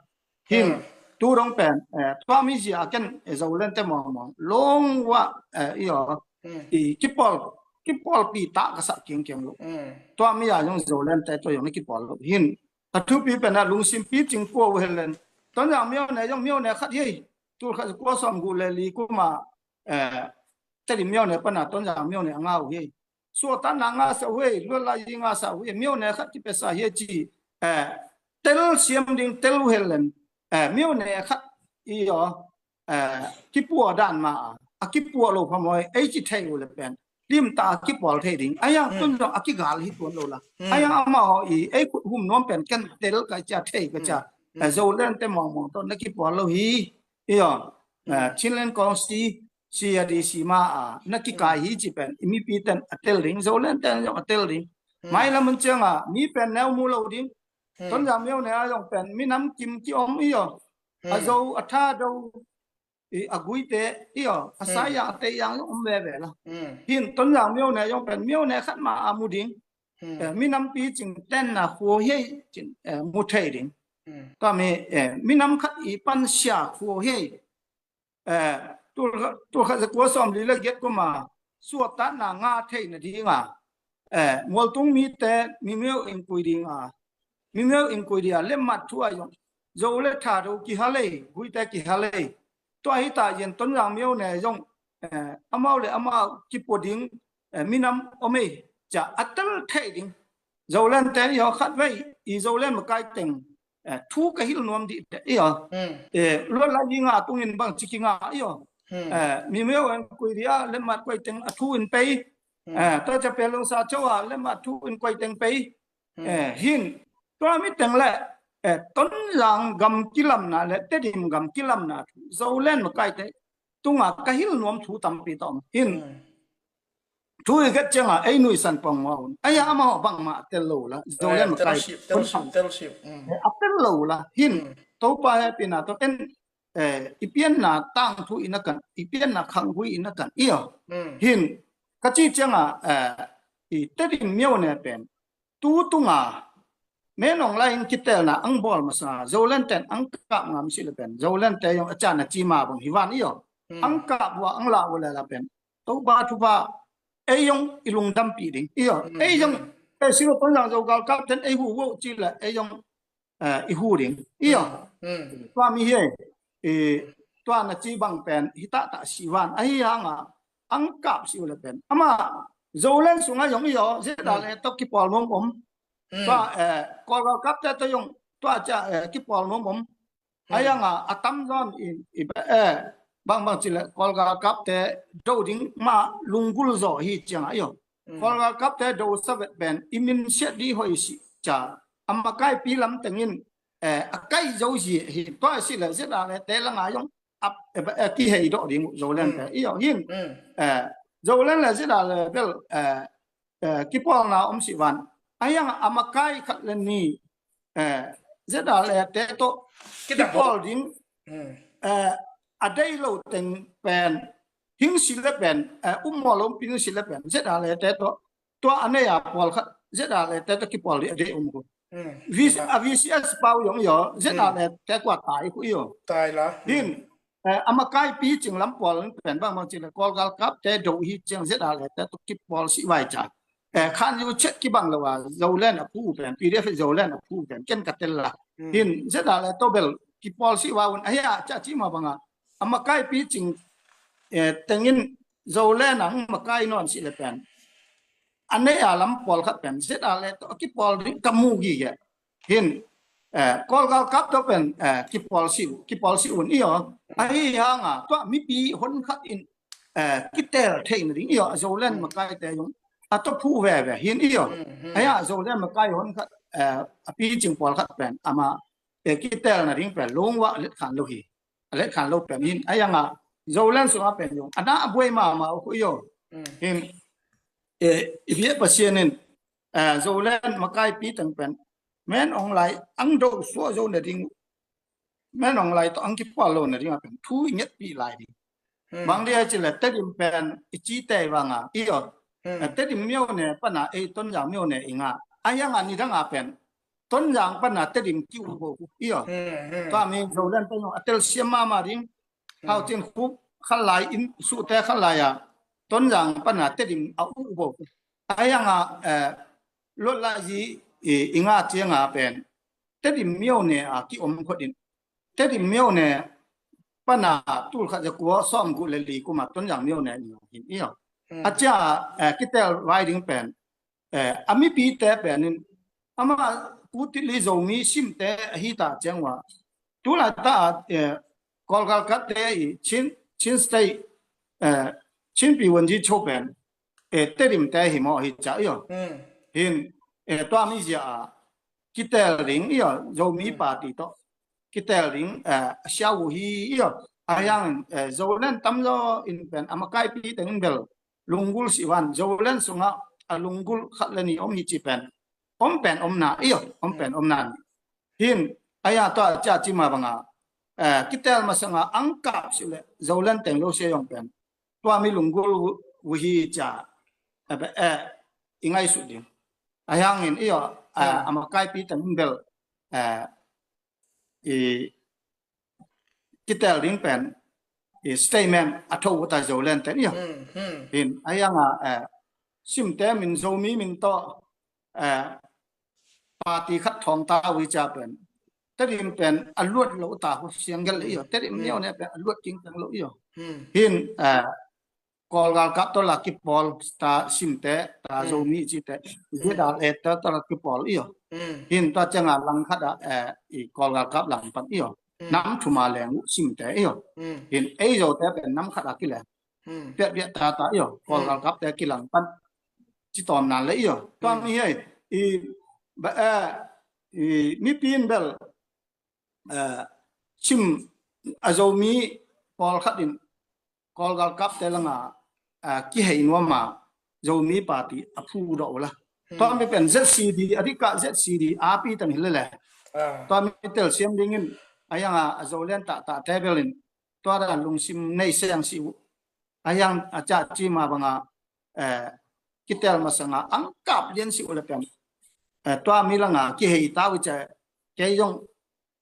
Hin, tu dong pen, eh, tua mi zia ken, eh, Zoland te mawngmawng. Long wa, eh, i aw, i kipawl, kipawlpi ta ka sa kiangkiang lo. Tua mi a zong Zoland te tua zong i kipawl lo. Hin, a thupi pen a lungsimpi cing kua uh helen. Tonzang miau ne, zong miau ne khat hi. Tul khat kua sawm gu le li kuma, eh, Tedim miau ne pana Tonzang miau ne a nga uh hi. Suaktanna ngasa uh hi, luat lai zi ngasa uh hi, miau ne khat kipesa hi ci, eh, tel siam ding tel uh helen, eh, mio ne khat i aw, eh, kipua dan ma a, a kipua lo phamawh ei ci thei uh le pen limta a kipual thei ding. Ayang tun zong a kigal hi tuan lo la. Ayang amah haw i ei khut hum nuam pen ken tel ka cia thei ka cia. Eh, Zoland te mawngmawng tawh na kipual lo hi. I aw, eh, Chinland Council, C A D C ma a na kikai hi ci pen i mipi ten a tel ding, Zoland ten zong a tel ding. Mailam mun cianga mi pen neu mu lo ding. Tonzang mio ne a zong pen minam kim ki om i aw. A Zo, a Thado, i a Guite i aw, a Saiyang, a Teiyang zong om veve la. Hin Tonzang mio ne zong pen mio ne khat ma a mu ding. Eh, minampi cing tenna khua hei cin, eh, mu thei ding. Tua mi, eh, minam khat i pan sia khua hei. Eh, tul kha-, tul khat za kua sawm li le giat kuma suatatna nga theina dinga, eh, mualtung mite mimeu in kui dinga, mimeu in kui dia lemmat thu a zong Zo le Thado kihalei, Guite kihalei. Tua hi ta yen Tonzang mio ne zong, eh, amau le amau kipua ding, eh, minam om ei cia a tel thei ding. Zoland te i aw khat vei i Zoland makai teng, eh, thu ka hil nuam dih te i aw. Eh, luat lai hi nga tungin bang ciki nga i aw. Eh, mimeu in kui dia lemmat kuai teng a thu in pei. Eh, tua cia pe lo sa cho a lemmat thu in kuai teng pei. Eh, hin tua mi teng le, eh, Tonzang gam kilamna le Tedim gam kilamna thu Zoland makai te tunga ka hil nuam thu tampi ta om. Hin thu i gat cianga ei nuisan pong ma un. Aya ama bangma a tel lo la. Zoland makai telship, telship, telship. Eh, a tel lo la. Hin Topa he pina to en, eh, i pianna tang thu ina kan, i pianna khang hui ina kan. I aw. Hin ka ci cianga, eh, i Tedim mio ne pen tu tunga menong lai in kitelna ang bawl masa Zoland ten ang kap ngam si le pen Zoland te yong a cana ci ma bang hi van i aw. Ang kap wa ang la wa le la pen Topa thupha ei yong i lungdam pi ding i aw. Ei yong, eh, silo Tonzang Zo galkap ten ei hu wo ci le ei yong, eh, i hu ding i aw. Tua mi hi ei, eh, tua na ci bang pen hi ta ta si van ahi hanga ang kap si u le pen ama Zoland sunga yong i aw zeta le tok kipawl nuam om. Tua, eh, Kawl galkap te to yong tua cia, eh, kipawl nuam om. Ayanga a tamzawn i, i, eh, bangbang ci le Kawl galkap te do ding ma lunggul zaw hi cianga i aw. Kawl galkap te do sa vet pen i min siat di hoi si cia a makaipi lam tengin, eh, a kai zo hi hi tua si le zeta le te langa yong ap, eh, eh, kihei dawh ding uh Zoland te i aw hin, eh, Zoland le zeta le bel, eh, eh, kipawlna om si van. Ayang a makai khat le ni, eh, zeta le te to kipawl ding, eh, a dei lo teng pen hing si le pen, eh, um maw lo pi hing si le pen zeta le te to tua a nei a pawl khat zeta le te to kipawl ding a dei um ko. V C, a V C S pau yong yo zeta le te kua tai ko yo. Tai la. Hin, eh, a makaipi cing lam pawl pen bangbang ci le Kawl galkap te do hi ciang zeta le te to kipawl si vai ca. Eh, khan yu chet kibang lo a Zoland a phu pen, P D F Zoland a phu pen ken ka tel la. Hin zeta le to bel kipawl si va un a hia ca ci ma banga a makaipi cing, eh, tengin Zoland ang makai non si le pen a nei a lam pawl khat pen zeta le to kipawl ding ka mu gi ge. Hin, eh, Kawl galkap to pen, eh, kipawl si, kipawl si un i aw. Ahi hanga tua mipi hon khat in, eh, kitel theina ding i aw. Zoland makai te yong a to phu veve hin i aw. Aya Zoland makai hon khat, eh, a pi cing pawl khat pen ama, eh, kitelna ding pen lungwa let khan lo hi. A let khan lo pen hin ayanga Zoland sunga pen yong a na a buai mama u ko i aw. Hin, eh, i bia Pasian in, eh, Zoland makaipi teng pen men ong lai ang do suah zo na ding, men ong lai to ang kipawl lo na ding a pen thu i ngetpi lai ding. Bang dia ci le Tedim pen i ci te vanga i aw. Eh, Tedim mio ne pana ei Tonzang mio ne i nga ayanga ni danga pen Tonzang pana Tedim ki u bo i aw. Tua mi Zoland pen a tel siam mama ding. Hau tin khup khalai in su te khalai a Tonzang pana Tedim a u bo. Ayanga, eh, lot la zi i, i nga cianga pen Tedim mio ne a ki om khodin Tedim mio ne pana tul khat za kua sawm gu le li kuma Tonzang mio ne ni hin i aw. A cia, eh, kitel vai ding pen, eh, a mipi te pen in ama Pu Tili Zomi simte ahi ta ciang ua, tu laitah a, eh, Kawlgalkapte i Chin, Chin State, eh, Chin Pi Wan Ji Cho pen, eh, Tedim te hi maw hi ca i aw. Hin, eh, tua mi zia a kitel ding i aw, Zomi party tawh kitel ding, eh, a sia uh hi i aw. A hiang, eh, Zoland tamzaw in pen a makaipi teng in bel lunggulh si van, Zoland sungah a lunggulh khat le ni om hi ci pen om pen om na i aw, om pen om na ni. Hin, a ya tua cia ci ma banga, eh, kitel masanga angkap si le Zoland teng lo sia yong pen tua mi lunggulh uh hi cia, eh, eh, i ngaihsut ding. A hiangin i aw, eh, a makaipi teng in bel, eh, i kitel ding pen i statement a tho uh ta Zoland ten i aw. Hin, a hiang a, eh, simte min Zomi min tawh, eh, party khat thawng ta uh i ca pen Tedim pen a luat lo ta uh siang gel le i aw. Tedim niau ne pen a luat king teng lo i aw. Hin, eh, Kawlgalkap tawh la kipawl ta simte, ta Zomi cite, Z R A te tawh la kipawl i aw. Hin tua cianga langkhat ah, eh, i Kawlgalkap langpan i aw. Nam thuma leng uh simte i aw. Hin ei Zote pen nam khat ah kileng. Piatpiat tata i aw. Kawlgalkapte kilangpan. Ci tawm nan le i aw. Tua mi hei, i, ba, eh, i mipi in bel, eh, sim a Zomi pawlkhat in Kawlgalkapte langa, ah, kihei nuama Zomi party a phu dawh uh la. Tua mi pen Z C D, a dikah Z C D a pi tang hi lele. Tua mi telsiam dingin a hianga a Zoland tahtah table in tua dan lungsim nei seng si uh. A hiang a ca ci ma banga, eh, kitel masanga angkap lian si uh le pen, eh, tua mi langa kihei ta uh i ca kei zong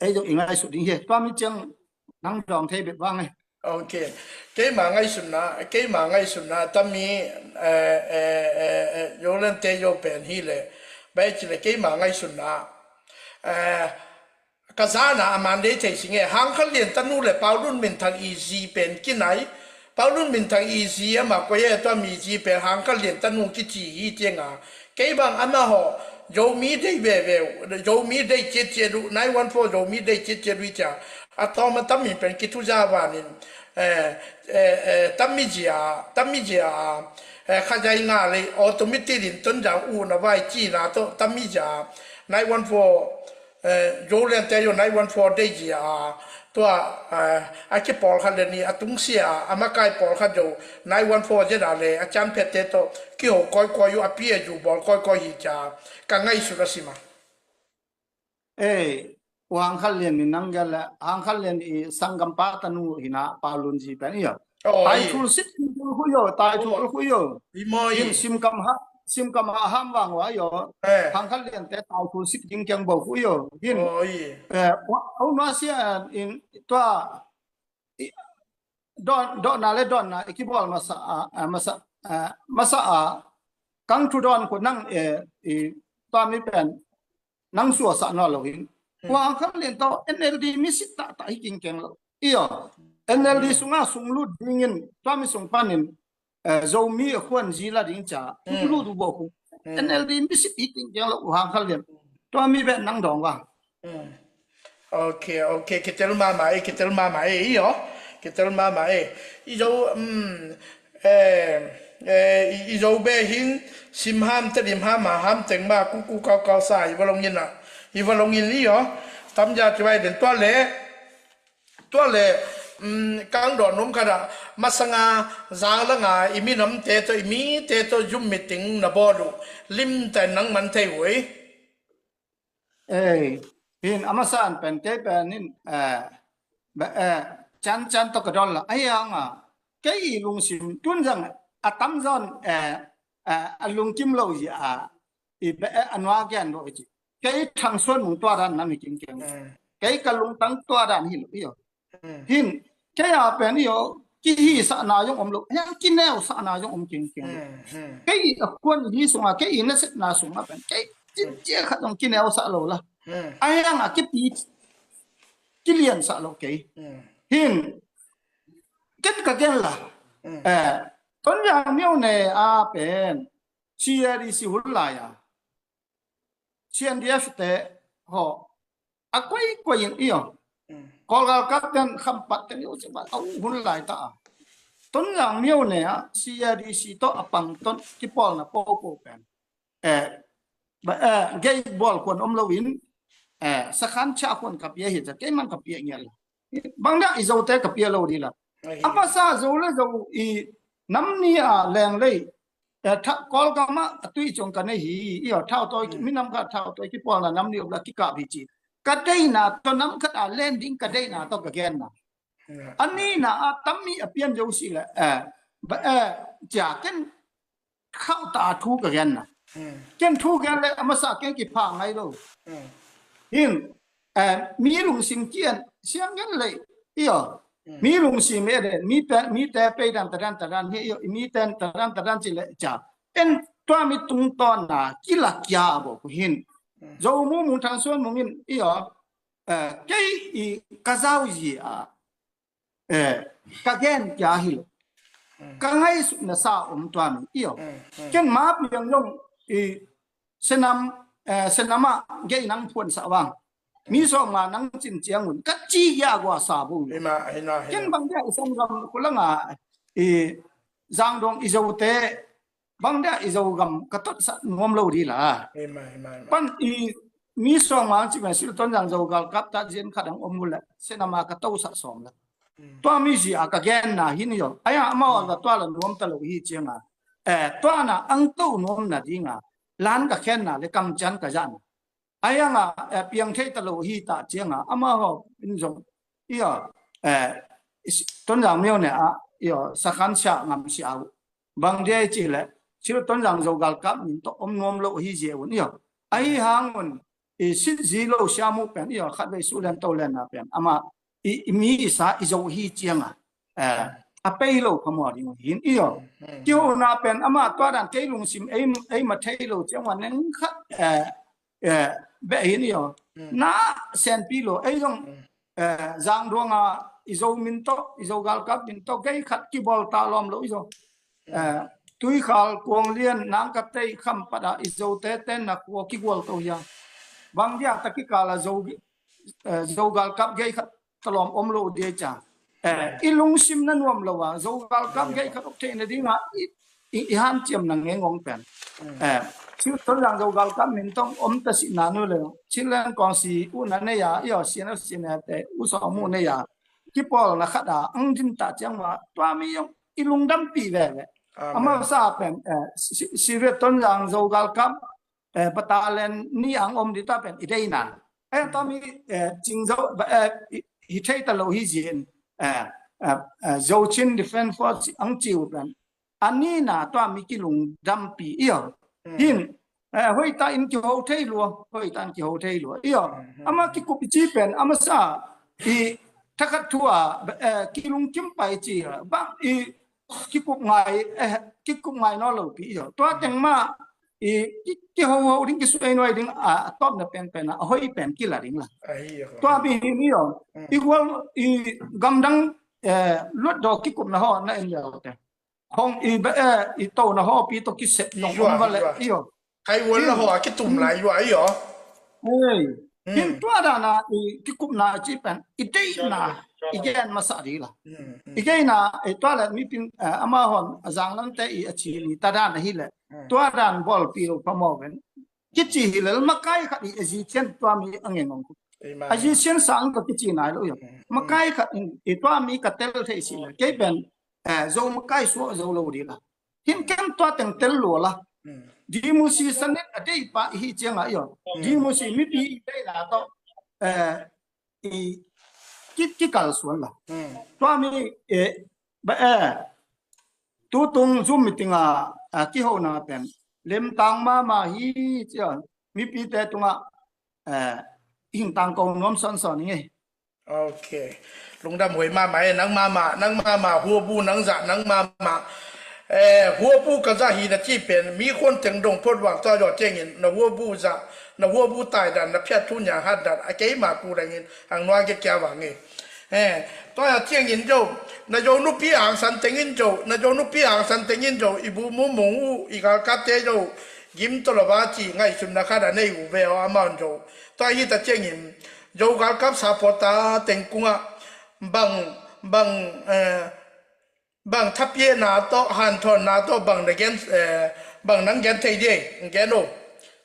ei zong i ngaihsut ding hi. Tua mi ciang nang dawng thei bek vang e. Ok. Keima ngaihsutna, keima ngaihsutna, tami, eh, eh, eh, eh, Zoland te zo pen hi le, bai ci le keima ngaihsutna. Eh, ka zana a man dei thei sing e, Hang Khan Lian tanu le Pau Lun Min Thang i zi pen kinai, Pau Lun Min Thang i zi ama koi e tua mi zi pen Hang Khan Lian tanu kici hi tianga. Kei bang ama ho, Zomi dei veve, Zomi dei cietciet uh, nine one four Zomi dei cietciet uh i cia. A tawm a tam min pen kithuza vanin, eh, eh, eh, tam mi zia, tam mi zia, eh, khazai nga le, automatic in ton zang u na vai ci na to, tam mi zia, nine one four, eh, Zoland te yo nine one four dei zia, tua, eh, a kipawl khat le ni, a tungsia, a makai pawl khat zo, nine one four zia le, a can phet te to, kiho koi koi yu, a pi a yu bawl koi koi hi cia, ka ngaihsut a sima. Eh, u Hang Khan Lian ni nang gel le, Hang Khan Lian i sanggampa tanu hina Pau Lun zi pen i yo. Oh, tai i. Thul sit king hu yo, tai thul hu yo. I mo i. In sim kam ha, sim kam ha ham vang wa yo. Eh. Hang Khan Lian te tai thul sit king kiang bo hu yo. Hin. Oh, i. Eh, wa, au na sia in tua i, don, don na le don na i kibawl masa a, a, masa, a, masa a, kang thu don ko nang, eh, i, tua mi pen, nang suasa na lo hin. Hmm. Wa Hang Khan Lian to N L D mi sit ta ta hi king keng lo. I yo. N L D sunga sung lut dingin, tua mi sung panin, eh, Zomi a khuan zi la ding ca, hmm, lut u bo khu. Hmm. N L D mi sit hi king keng lo u Hang Khan Lian. Tua mi pen nang dawng vang. Hmm. Ok, ok, kitel mama e, kitel mama e, i yo. Kitel mama e. I zo, um, eh, eh, i, i zo be hin, sim ham, Tedim ham, a ham teng ma, ku, ku, kau, kau sa, i valong in a. I valong in i yo. Tam ja ci vai den tua le. Tua le, um, kang don num kada, masanga, zang langa, i mi nam te to, i mi te to, zum meeting na bolu. Lim te nang man te hui. Eh, hin a masa an pen kei pen in, eh, ba, eh, can can to ka don la. Ai ang a, kei i lungsim tun zang a tam zon, eh, eh, a lungkim lo i a, i ba, eh, a nua gen lo i ci. Kei thang suan mung tua dan nam hi king keng. Eh. Kei ka lungtang tua dan hi lo i yo. Hmm. Hin, kei a pen i yo, kihi sa na yong om lo, hiang kineu sa na yong om king keng. Hmm, hmm. Kei a kuan hi sunga, kei i na set na sunga pen, kei cin cia khat yong kineu sa lo la. Hmm. A hiang a kipi, kilian sa lo kei. Hmm. Hin, ken ka gen la. Hmm. Eh, ton yang miau ne a pen, C R D C hul la ya. C N D F te, haw a koikoi in i aw. Kawlgal kap ten khampat ten i uh cih bang a uh hun lai ta a. Tonzang myo ne ah C A D C tawh a pang ton kipawlna popo pen. Eh, ba, eh, gei bawl khuan om lo in, eh, sakhan chia khuan ka pia hi ta, kei man ka pia ngial. Bang dah i Zote ka pia lo di la. A masa Zo le Zo i nam ni a leng lei, eh, tha, Kawlgam ah a tui cong ka nei hi, i aw, thau tawi, minam kha thau tawi kipawlna nam ni om la kikap hi ci. Ka deina tawh nam khat a len ding ka deina tawh ka genna. A nina a tam mi a pian zo si le, eh, ba, eh, cia ken khauh ta thu ka genna. Ken thu gen le a masa ken kipha ngai lo. Hin, eh, mi lungsim kian siang gen le, i aw. Mi lungsim e de, mi te, mi te pei dan ta dan ta dan hi, i aw, mi ten ta dan ta dan ci le cia. En tua mi tungtawn na kila kia bo ku hin. Zo mu mu thang suan mungin, i aw. Eh, kei i ka zau zi a, eh, ka gen kia hi lo. Ka ngaihsutna sa om tua mi, i aw. Ken ma piang long i senam, eh, senama gei nang phuan sa vang. Mi sawm nga nang cin ciang un. Ka ci ya gua sa bu. Hima, hina, hina. Ken bang dia i sam gam kulanga i zang dong i Zote bang dia i Zogam ka totsak nuam lo di la. Hima, hima, hima. Pan i mi sawm nga ci ma sil Tonzang Zogal kap ta zin khat ang om ula. Senama ka tosak sawm la. Tua mi zi a ka genna hin yo. Aya amau a ka tua la nuam ta lo hi cianga. Eh, tua na ang to nuam na dinga. Lan ka khenna le kam can ka zan. Ayanga, eh, piang thei ta lo hi ta cianga. Ama ho in zong. Iyo, eh, Tonzang myo ne a, iyo, sakhan sia ngam sia u. Bang dia i ci le, sil Tonzang Zogal kap min to om nuam lo hi zia un, iyo. Ahi hang un, i sit zi lo sia mu pen, iyo, khat vei su len to len na pen. Ama, i, i mi i sa, i zo hi cianga. Eh, a pei lo kha mo ding hin, iyo. Kihona pen, ama tua dan kei lungsim, ei, ei ma thei lo cianga neng khat, eh, eh, beh hin, iyo. Na senpi lo, ei zong, eh, zang duanga, i zo min to, i zo galkap min to, gei khat kibol ta lom lo, i zo. Eh, Tuikhal, Kuanglian, Nangkatei, Khampat a, i Zote ten na kua kigual to hia. Bang dia ta kikala Zo, eh, Zo galkap gei khat talom om lo dia ca. Eh, i lungsim na nuam lo a, Zo galkap gei khat ok thei na dinga, i, i, i hanciam na ngei ngong pen. Eh, Sil Tonzang Zo galkap min tong om ta si na nu le, Sil Leng Kong si u na nei a, i aw si na si na te, u sa mu nei a. Kipawlna khat a, ang din ta ciang ma, tua mi yong, i lungdampi veve. Amen. Ama sa pen, eh, si, si, si ve Tonzang Zo galkap, eh, battalion ni ang om di ta pen, i dei nan. Eh, tua mi, eh, Cing Zo, ba, eh, i, hi thei ta lo hi zin, eh, eh, eh, Zo Chin Defense Force ang ciu pen. A nina tua mi kilungdampi, iyo. Hin, eh, hoita in kiho thei lua, hoita in kiho thei lua, iyo. Ama kikup i ci pen, ama sa, i thakhat thu a, eh, kilungkim pai ci a, bang i kikup ngai, eh, kikup ngai no lo pi, iyo. Tua teng ma, i ki, kiho ho ding, kisuai nuai ding, a, a tawpna pen pen a, a hoi pen kila ding la. Tua pi hi, iyo. I gual, i gamdang, eh, luat do kikupna ho na en leu te. Hong i ba, eh, i tona hopi to kisep nong om vale, iyo. Kai wal la ho a kitum lai yua, iyo. Ei. Hin tua dana i kikupna ci pen, i deina, i gen masa di la. I geina, i tua le mi pin, eh, ama hon, a zang lam te i a ci ni ta dana hi le. Tua dan bol pi lo pa mo ven. Kici hi le, makai khat i a zi cian tua mi a ngeng ong. A zi cian sang ka kici nai lo yo. Makai khat in, i tua mi ka tel thei si le. Kei pen, eh, zo makai suak zo lo di la. Hin ken tua teng tel lua la. Dimusi sanet a dei pa i hi cianga iyo. Dimusi mipi i dei la to, eh, i ki, kikal suan la. Tua mi, eh, ba, eh, tutung Zoom meeting a, a kihona pen. Lemtang mama hi cia. Mipi te tunga, eh, hing tang ko nuam son son nge. Ok. Lungdam huai mahmah e, nang mahmah, nang mahmah, huabu nang zah, nang mahmah. Eh, huabu ka zah hi na ci pen, mi khuan teng dong phot vang tua zaw ciangin, na huabu zah, na huabu tai dan, na phiat thu nya hat dan, a kei ma ku dangin, ang nua ke kia vang e. Eh, tua ya ciangin zo, na zo nupi ang san tengin zo, na zo nupi ang san tengin zo, i bu mu mong u, i gal ka te zo, Gim tawh lo va ci ngaihsutna khat a nei uh ve aw, amau in zo. Tua hi ta ciangin Zo galkap supporter teng kungah bang, bang, eh, bang thapiakna tawh, hanthawnna tawh bang na gen, eh, bang nang gen thei di ei, gen o.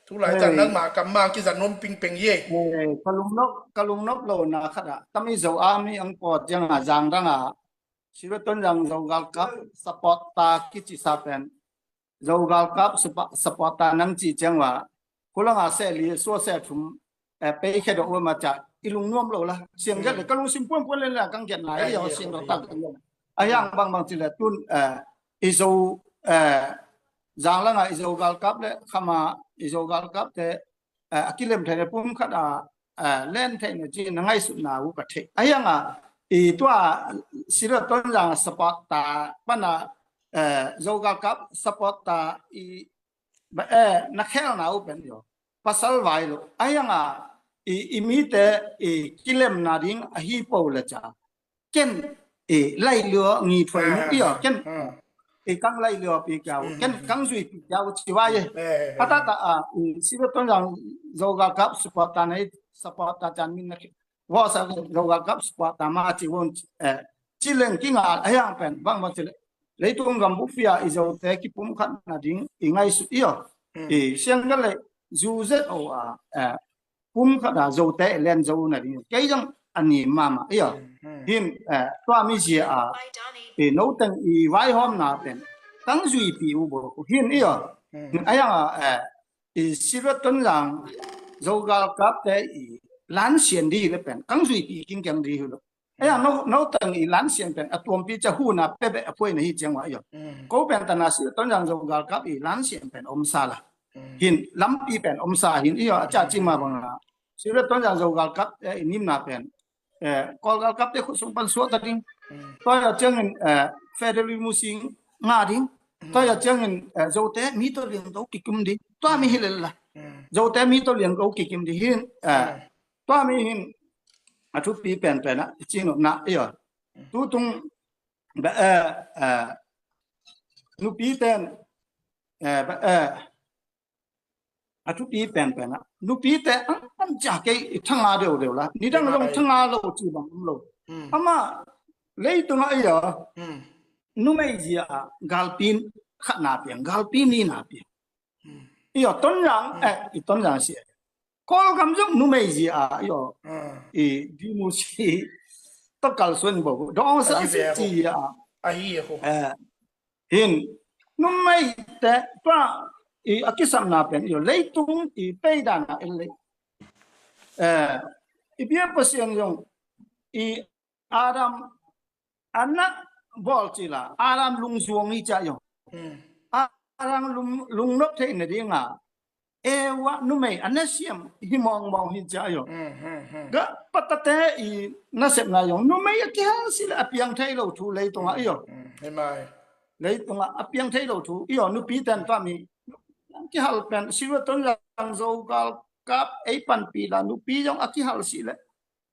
Tulai tan nangma kam ma kizat nuam pingpeng hi ei. Eh, ka lungnop, ka lungnop lona khat ah tami Zo a mi ang pawt ciangah Zangdang ah Silverton Zang Zo galkap supporter kici sa pen Zo galkap supporter nang ci ciang uh a, khulanga seh li sua seh thum, eh, pei khe dok uh a, ma ca i lungnuam lo la. Siang zet le ka lungsim puanpuan le la kang kiat nai aw, siang dok tak. A hiang bangbang ci le tun, eh, i Zo, eh, Zangdang ah i Zo galkap le khama i Zo galkap te, eh, a kilem theih le pum khat a, eh, len theih na ci na ngaihsutna uh ka theih. A hiang a i tua Silverton Zang supporter pana, eh, Zo galkap supporter i ba, eh, na khelna uh pen i aw, pasal vai lo. A hiang a i, i mite i kilemna ding ahi po le ca ken i lailua ngi thuai mu i aw, ken i kang lailua pi kiau, ken kang zui pi kiau ci vai e. A ta ta a i Silverton Zang Zo galkap supporter nei, supporter can min na ki vawsa Zo galkap supporter ma ci vun, eh, ci leng kingal a hiang pen bangbang ci le leitung gam bupia i Zote kipum khat na ding i ngaihsut i aw. I siang ka le zu zet o a, eh, pum khat a Zote i len zo na ding kei zong a ni mama i aw. Hin, eh, tua mi zia a i no teng i vaihawmna pen kang zui pi uh bo hin i aw. A hiang a, eh, i Silverton Zang Zo galkap te i lansian di le pen kang zui pi king kiang di hi lo. Aya no, no tang i lansian pen a tuampi ca huna pebe a puai na hi ciang wa yo. Ko pen tana Silverton Zang Zo galkap i lansian pen omsa la. Hin lampi pen omsa hin i yo a ca ci ma bang la. Silverton Zang Zo galkap, eh, i nimna pen, eh, Kawl galkap te khut sung pan suak ta ding. Tua ya ciangin, eh, federal musing nga ding. Tua ya ciangin, eh, Zote mi to liang to kikim ding. Tua mi hi le la. Zote mi to liang to kikim ding hin, eh, tua mi hin a thupi penpen a i cing na i yo. Tutung ba, eh, eh, nupi ten, eh, ba, eh, a thupi penpen a nupi te ang, ang ca kei i thanga deuh deuh la. Nidang zong thanga lo ci bang om lo. Ama leitung a i yo. Numei zia a galpin khat na piang, galpi ni na piang. I yo Tonzang, eh, i Tonzang si. Kawlgam zong numei zia a i yo. I dimusi to kalsuan bo. Dong sa si ci a. Ahi ko. Eh, hin numei te pa i a kisapna pen i yo leitung i peidana i lei. Eh, i bia Pasian zong i Adam a na bawl cila Adam lungzuang hi cia yo. Adam lung, lungnop theih na dinga Eva numei a na siam hi mawngmawng hi cia yo. Ga patate i nasepna zong numei a kihal sila a piang thei lo thu leitungah i yo. Leitungah a piang thei lo thu i yo nupi ten tua mi kihal pen Silverton Zang Zo galkap ei panpi la nupi zong a kihal sila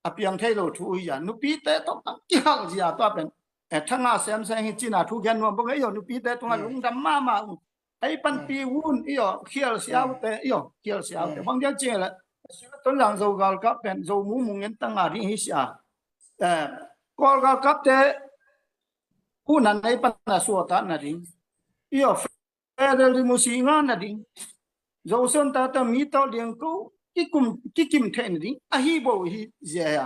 a piang thei lo thu uh hi a, nupite tawh a kihal zia tua pen. Eh, thanga semseng hi cina thu gen nuam bang ei yo nupite tungah lungdam mama uh. Ei panpi un i yo khial siaute i yo khial siaute. Bang dia cing le Tonzang Zo galkap pen Zo mu mung en tanga ding hi sia. Eh, Kawl galkap te hunan ei pan a suata na ding i yo federal dimusi nga na ding. Zoson tata mi tawh liang ko kikum, kikim thei na ding. Ahi bo hi zia ya.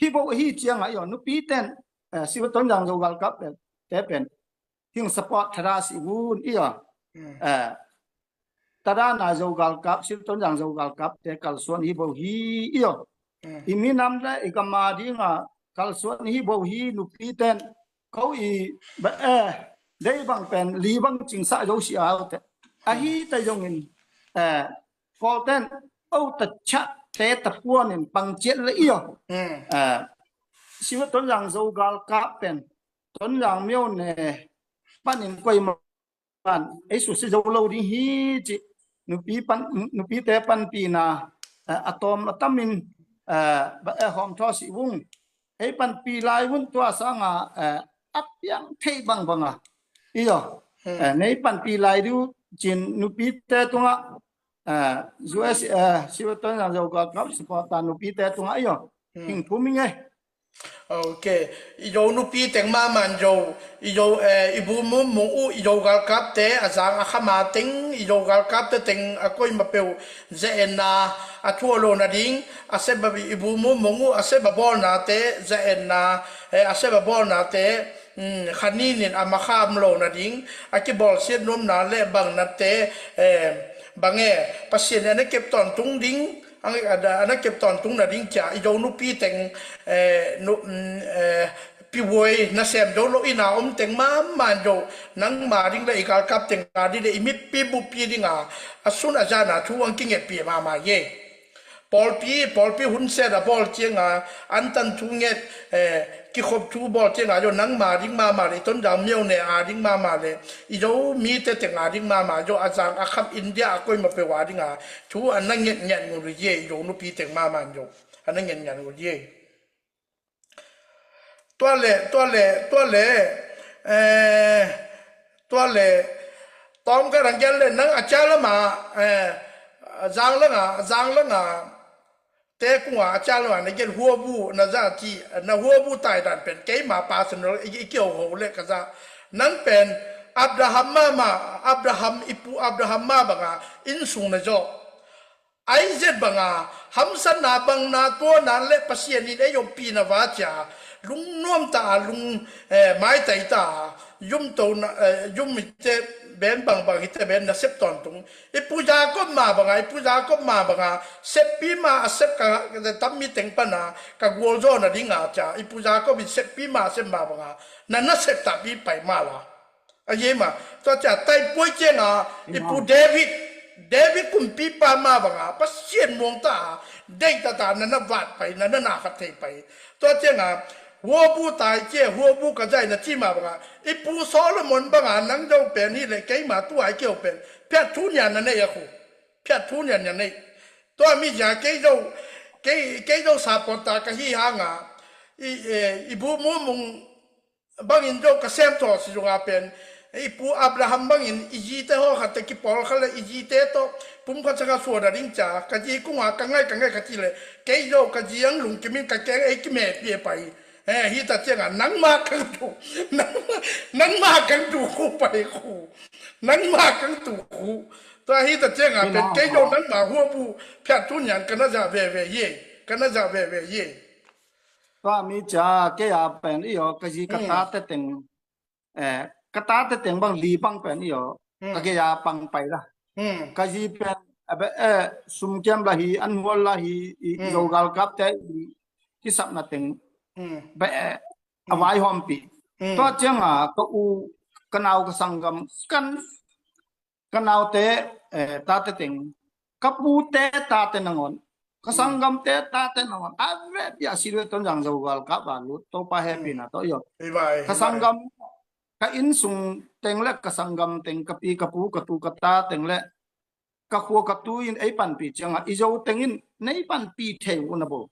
Hi bo hi cianga yo nupi ten, eh, Silverton Zang Zo galkap pen te pen hing support thada si vun i yo. Eh, tada na Zo galkap, Silverton Zang Zo galkap te kalsuan hi bo hi i yo. I minam le i kama dinga kalsuan hi bo hi nupi ten ko i ba, eh, dei bang pen li bang cingsa zo si au te. Ahi ta zongin, eh, Kawl ten o ta cha te ta puanin pangciat le i yo. Eh, Silverton Zang Zo galkap pen Tonzang myo ne panin koima pan ei susia zo lo ding hi ci nupi pan, nupite panpina, eh, a tawm a tamin, eh, ba, eh, hawm thaw si vung. Ei panpi lai vun tua sanga, eh, a piang thei bangbanga i yo. Eh, nei panpi lai diu Chin nupite tungah, eh, U S, eh, Silverton Zangzo galkap supporter nupite tungah iyo. Hmm. Hing thum ing e. Ok. I Zo nupi teng mahmah in Zo, i Zo, eh, i bu mumung uh, i Zo galkapte, a zang a khama teng, i Zo galkapte teng, a koima peuh, ze-enna, a thuah lo nading, a sep a, i bu mumung uh, a sep a bawlnate, ze-enna, eh, a sep a bawlnate, mm, kha ninin a makham lo nading, a kibawlsiat nuamna le bang nate, eh, bang e, Pasian in a na kep tawntung ding, a, a, a na kep tawntung nading cia, i Zo nupi teng, eh, nu, mm, eh, pihuai nasem zo lo ina om teng mahmah in Zo, nangma ding le i galkap teng a ding le i mipi bupi dinga, a sun a zana thu ang kingetpih mahmah ye. Pawlpi, pawlpi hun set a bawl cianga, antan thu nget, eh, kikhop thu bawl cianga, Zo nangma ding mahmah le, i Tonzang myo ne a ding mahmah le, i Zo mite teng a ding mahmah, Zo a zang a kham India a koima peuh a dinga, thu a na ngetnget ngul ye, i Zo nupi teng mahmah in Zo a na ngetnget ngul ye. Tua le, tua le, tua le, eh, tua le, tawm ka rang gen le nang a cia lama, eh, zang langa, zang langa, te kunga a cia lama, na gen huabu, na za ci, na huabu tai dan pen, keima personal, i, i kio ho le ka za. Nang pen, Abraham mama, Abraham, i pu Abraham ma banga, inn sung na zo. Isaac banga, hamsatna bangna tuana le Pasian in ei ompihna va cia, lungnuam ta a lung, eh, maitai ta a, yum tona, eh, yum hite ben bangbang hite ben nasep tawntung. I pu Jacob ma banga, i pu Jacob ma banga, seppi ma a sep ka, ka tammi teng pana, ka gualzawhna dinga cia, i pu Jacob in seppi ma a sep ma banga, na nasep tahpi pai ma la. A hi ma, tua cia taipuai cianga, i pu David, David kumpipa ma banga, Pasian muang ta a, deih ta ta, na na vat pai, na na na khat thei pai. Tua cianga, huabu tai cia, huabu ka zai na ci ma banga, i pu Solomon banga, nang Zo pen hi le, keima tua i kio pen, phiat thu nian na nei a khu, phiat thu nian na nei. Tua mi zia kei Zo, kei, kei Zo supporter ka hi hanga, i, eh, i bu mumung, bangin Zo ka sem thaw si zunga pen, i pu Abraham bangin i zite haw khat te kipawl khat le i zite tawh pum khat sanga suan a ding cia, ka zi kunga ka ngai ka ngai ka ci le, kei Zo ka zi ang lungkimin ka keng ei kimeh pia pai. Eh, hi ta cianga nangma kang tu, nangma, nangma kang tu khu pai khu, nangma kang tu khu. Tua hi ta cianga pen kei Zo nangma huabu phiat tu nian ka na za veve ye, ka na za veve ye. Tua mi cia kei a pen i aw, ka zi ka tate teng, eh, ka tate teng bang li bang pen i aw, ka gei a pang pai la. Ka zi pen, eh, be, eh, sumkiam la hi, an hual la hi, i, i Zo galkapte i kisapna teng be, eh, a vaihawmpi. Tua cianga ka u, ka nau ka sanggam, kan ka naute, eh, tate teng, ka pute tate nangawn, ka sanggamte tate nangawn, a vepia si le Tonzang Zo galkap a lut, Topa hehpihna tawh i aw. Ka sanggam, ka innsung teng le ka sanggam teng, ka pi, ka pu, ka tu, ka ta teng le ka khua ka tu in ei panpih cianga, i Zo teng in nei panpih thei uh na bo.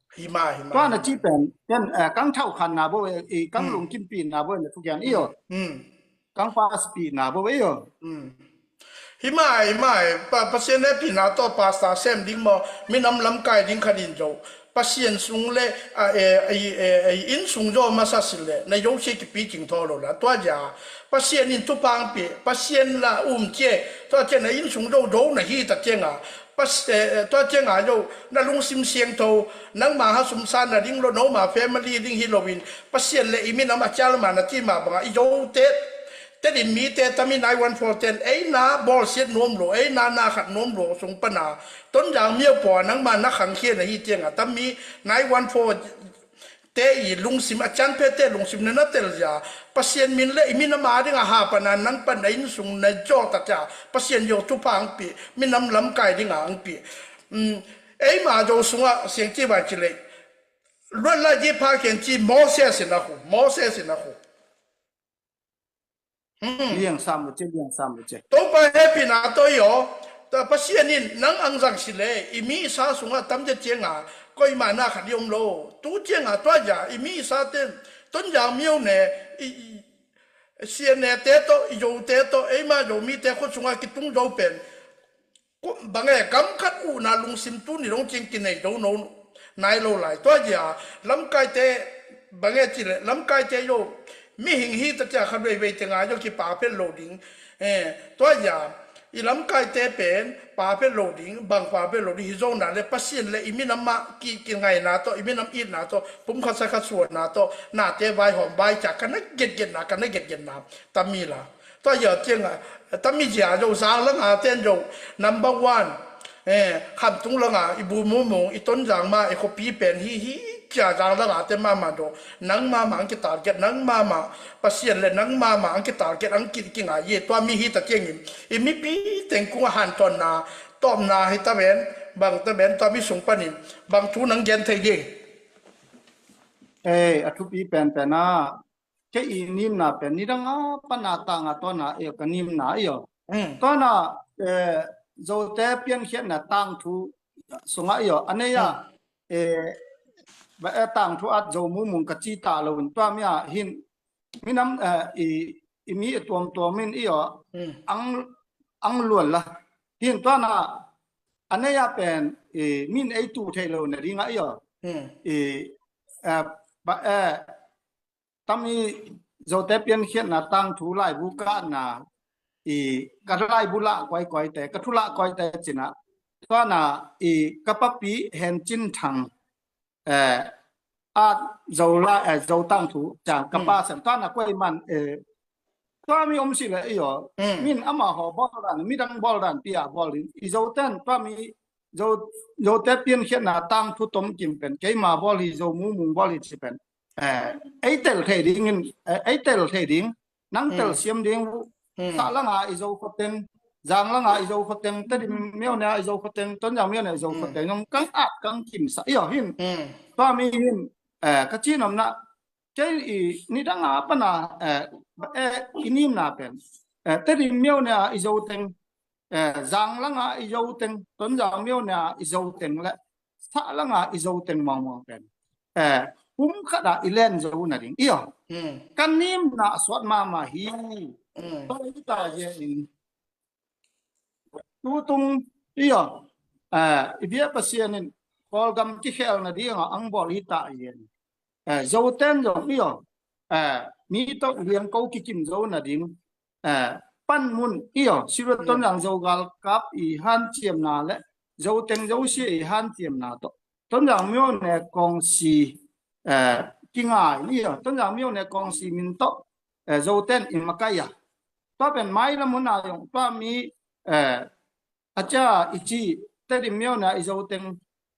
Tua na ci pen, ken, eh, kang thau khanna bo, eh, i kang lungkimpihna bo, eh, na thukian i aw. Kang pass pihna bo ve yo. Hi mai, hi mai, pa, Pasian hehpihna tawh pastor sem ding maw, minam lamkai ding khat in zo. Pasian sung le, a, e, e, e, e, inn sung zo masa si le, na zo sia kipi cing thaw lo la. Tua zia, Pasian in thupha ang pih, Pasian la um cie, tua cia na inn sung zo zo na hi ta cianga, Pas-, eh, eh, tua cianga zo, na lungsim siangtho, nangma ha sumsa na ding lo, noma family ding hi loin, Pasian le i minam a cial ma na ci ma banga, i zo te, te din mi te, tami nine one four ten, ei na bawlsiat nuam lo, ei na na khat nuam lo, sung pana, Tonzang miau paw, nangma na khangkhia na hi cianga, tami nine one four, te i lungsim a cianphe te lungsim na na tel zia. Pasian min le i min a ma ding a ha pana nang pan a inn sung na zo ta cia. Pasian yo thupha ang pi, minam lamkai ding ang pi. Um, ei ma zo sunga siang ci vai ci le. Luan la ji pha kian ci Moses in a khu, Moses in a khu. Hmm. Liang sam lo ce, liang sam lo ce. Topa hehpihna tawh i aw. Ta Pasian in nang ang zang si le, i mi i sa sungah tam zia cianga, koima na khat i om lo. Tu cianga tua zia, i mi i sa ten, Tonzang miau ne, i, i, C N A te tawh, i Zote tawh, eima Zomite khua sungah kitung zo pen, bang e, kam khat uhna lungsim tuni dong ciang kinei zo no nai lo lai. Tua zia lamkaite, bang e cih leh lamkaite zo, mihing hi ta cia khat veivei tengah zo kipa phet lo ding. Eh, tua zia i lamkaite pen pa phet lo ding, bang pa phet lo ding hi zo na le Pasian le i minam mah ki, kingaina tawh, i minam itna tawh, pumkhat sakhat suahna tawh, nate vaihawm vai cia ka na getgetna, ka na getgetna tami la. Tua zia ciangah tami zia zo, Zang langa ten zo number one, eh, Khamtung langa i bu mumung, i Tonzang ma, i khuapi pen hi hi cia, Zang langa ten mama zo, nang mama ang kitarget, nang mama Pasian le nang mama ang kitarget, ang ki, kingai ye. Tua mi hi ta ciangin i mipi teng kungah hantawnna, tawpna hi ta ven, bang ta ven, tua mi sung panin bang thu nang gen thei ding? Ei, a thupi penpen a, kei i nimna pen nidang a pana tanga tawna e ka nimna io. Mm. Tawna, eh, Zote piankhiatna tangthu sungah io, a nei a, mm, eh, ba, eh, tangthu at Zo mumung ka ci ta lo in tua mi a hin minam, eh, i, i mi i tuamtuam in io, mm, ang, ang luan la. Hin tuana a nei a pen i min ei tu thei lo na ding a io. Mm. I, eh, ba, eh, tami Zote piankhiatna tangthu laibu ka na i ka laibu lah koikoite, ka thu lah koite cina. Tuana i ka papi Hen Cin Thang, eh, at Zo la, eh, Zo tangthu cang ka pa sem. Tuana kuai man, eh, tua mi om si le io. Mm. Min ama ho bawl dan, midang bawl dan pia bawl in. I Zoten tua mi Zo, Zote piankhiatna tangthu tom kim pen keima bawl hi, Zo mumung bawl hi ci pen, eh, ei tel thei ding in, eh, ei tel thei ding, nang tel siam ding uh. Mm. Sa langa i Zo khoteng, Zang langa i Zo khoteng, Tedim miauna i Zo khoteng, Tonzang miauna i Zo khoteng, nong kang at kang kim sa io hin. Mm. Tua mi hin, eh, ka ci nomna, kei i nidang a pana, eh, eh, i nimna pen, eh, Tedim miauna i Zo teng, eh, Zang langa i Zo teng, Tonzang miauna i Zo teng le Sa langa i Zo teng mawngmawng pen, eh, pum khat a i len zo na ding io. Hmm. Ka nimna a suat mama hi. Hmm. Tua hi ta zia in tutung io, eh, i bia Pasian in Kawlgam kikhelna dinga ang bawl hi ta zia in, eh, Zoten zong io, eh, mi tawh liangko kikim zo na ding, eh, panmun io, Sirut Tonzang Zo galkap i hanciamna le Zoteng Zosia i hanciamna tawh Tonzang miauna kongsi, eh, kingai io, Tonzang miauna kongsi min tawh, eh, Zoten i makai a. Tua pen mailam hun a zong tua mi, eh, a cia i ci, Tedim miauna i Zoteng,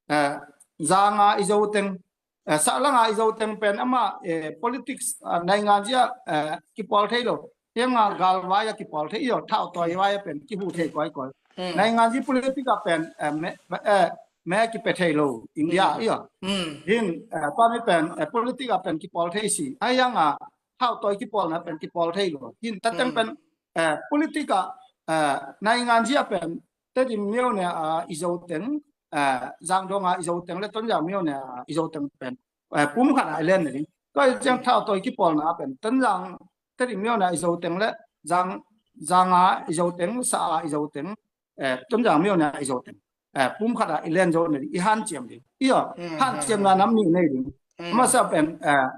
eh, Zanga i Zoteng, eh, Sa langa i Zoteng pen ama, eh, politics, eh, nainganzia, eh, kipawl thei lo. Hianga galvai a kipawl thei io, thautawi vai a pen kihu thei koikoi. Hmm. Nainganzi politic a pen, eh, me, eh, me kipia thei lo India io. Hmm. Hin, eh, tua mi pen, eh, politic a pen kipawl thei si. Ahianga thautawi kipawlna pen kipawl thei lo. Hin tateng pen, eh, politic a, eh, nainganzia pen Tedim miauna a i Zoteng, eh, Zangdonga i Zoteng le Tonzang miauna a i Zoteng pen, eh, pum khat a i len na ding. Tua i ciang thautawi kipawlna pen Tonzang, Tedim miauna i Zoteng le Zang, Zanga i Zoteng, Sa a i Zoteng, eh, Tonzang miauna i Zoteng, eh, pum khat a i len zo na ding, i hanciam ding io. Hmm, hanciamna nam nih nei ding. Hmm. Masa pen, eh,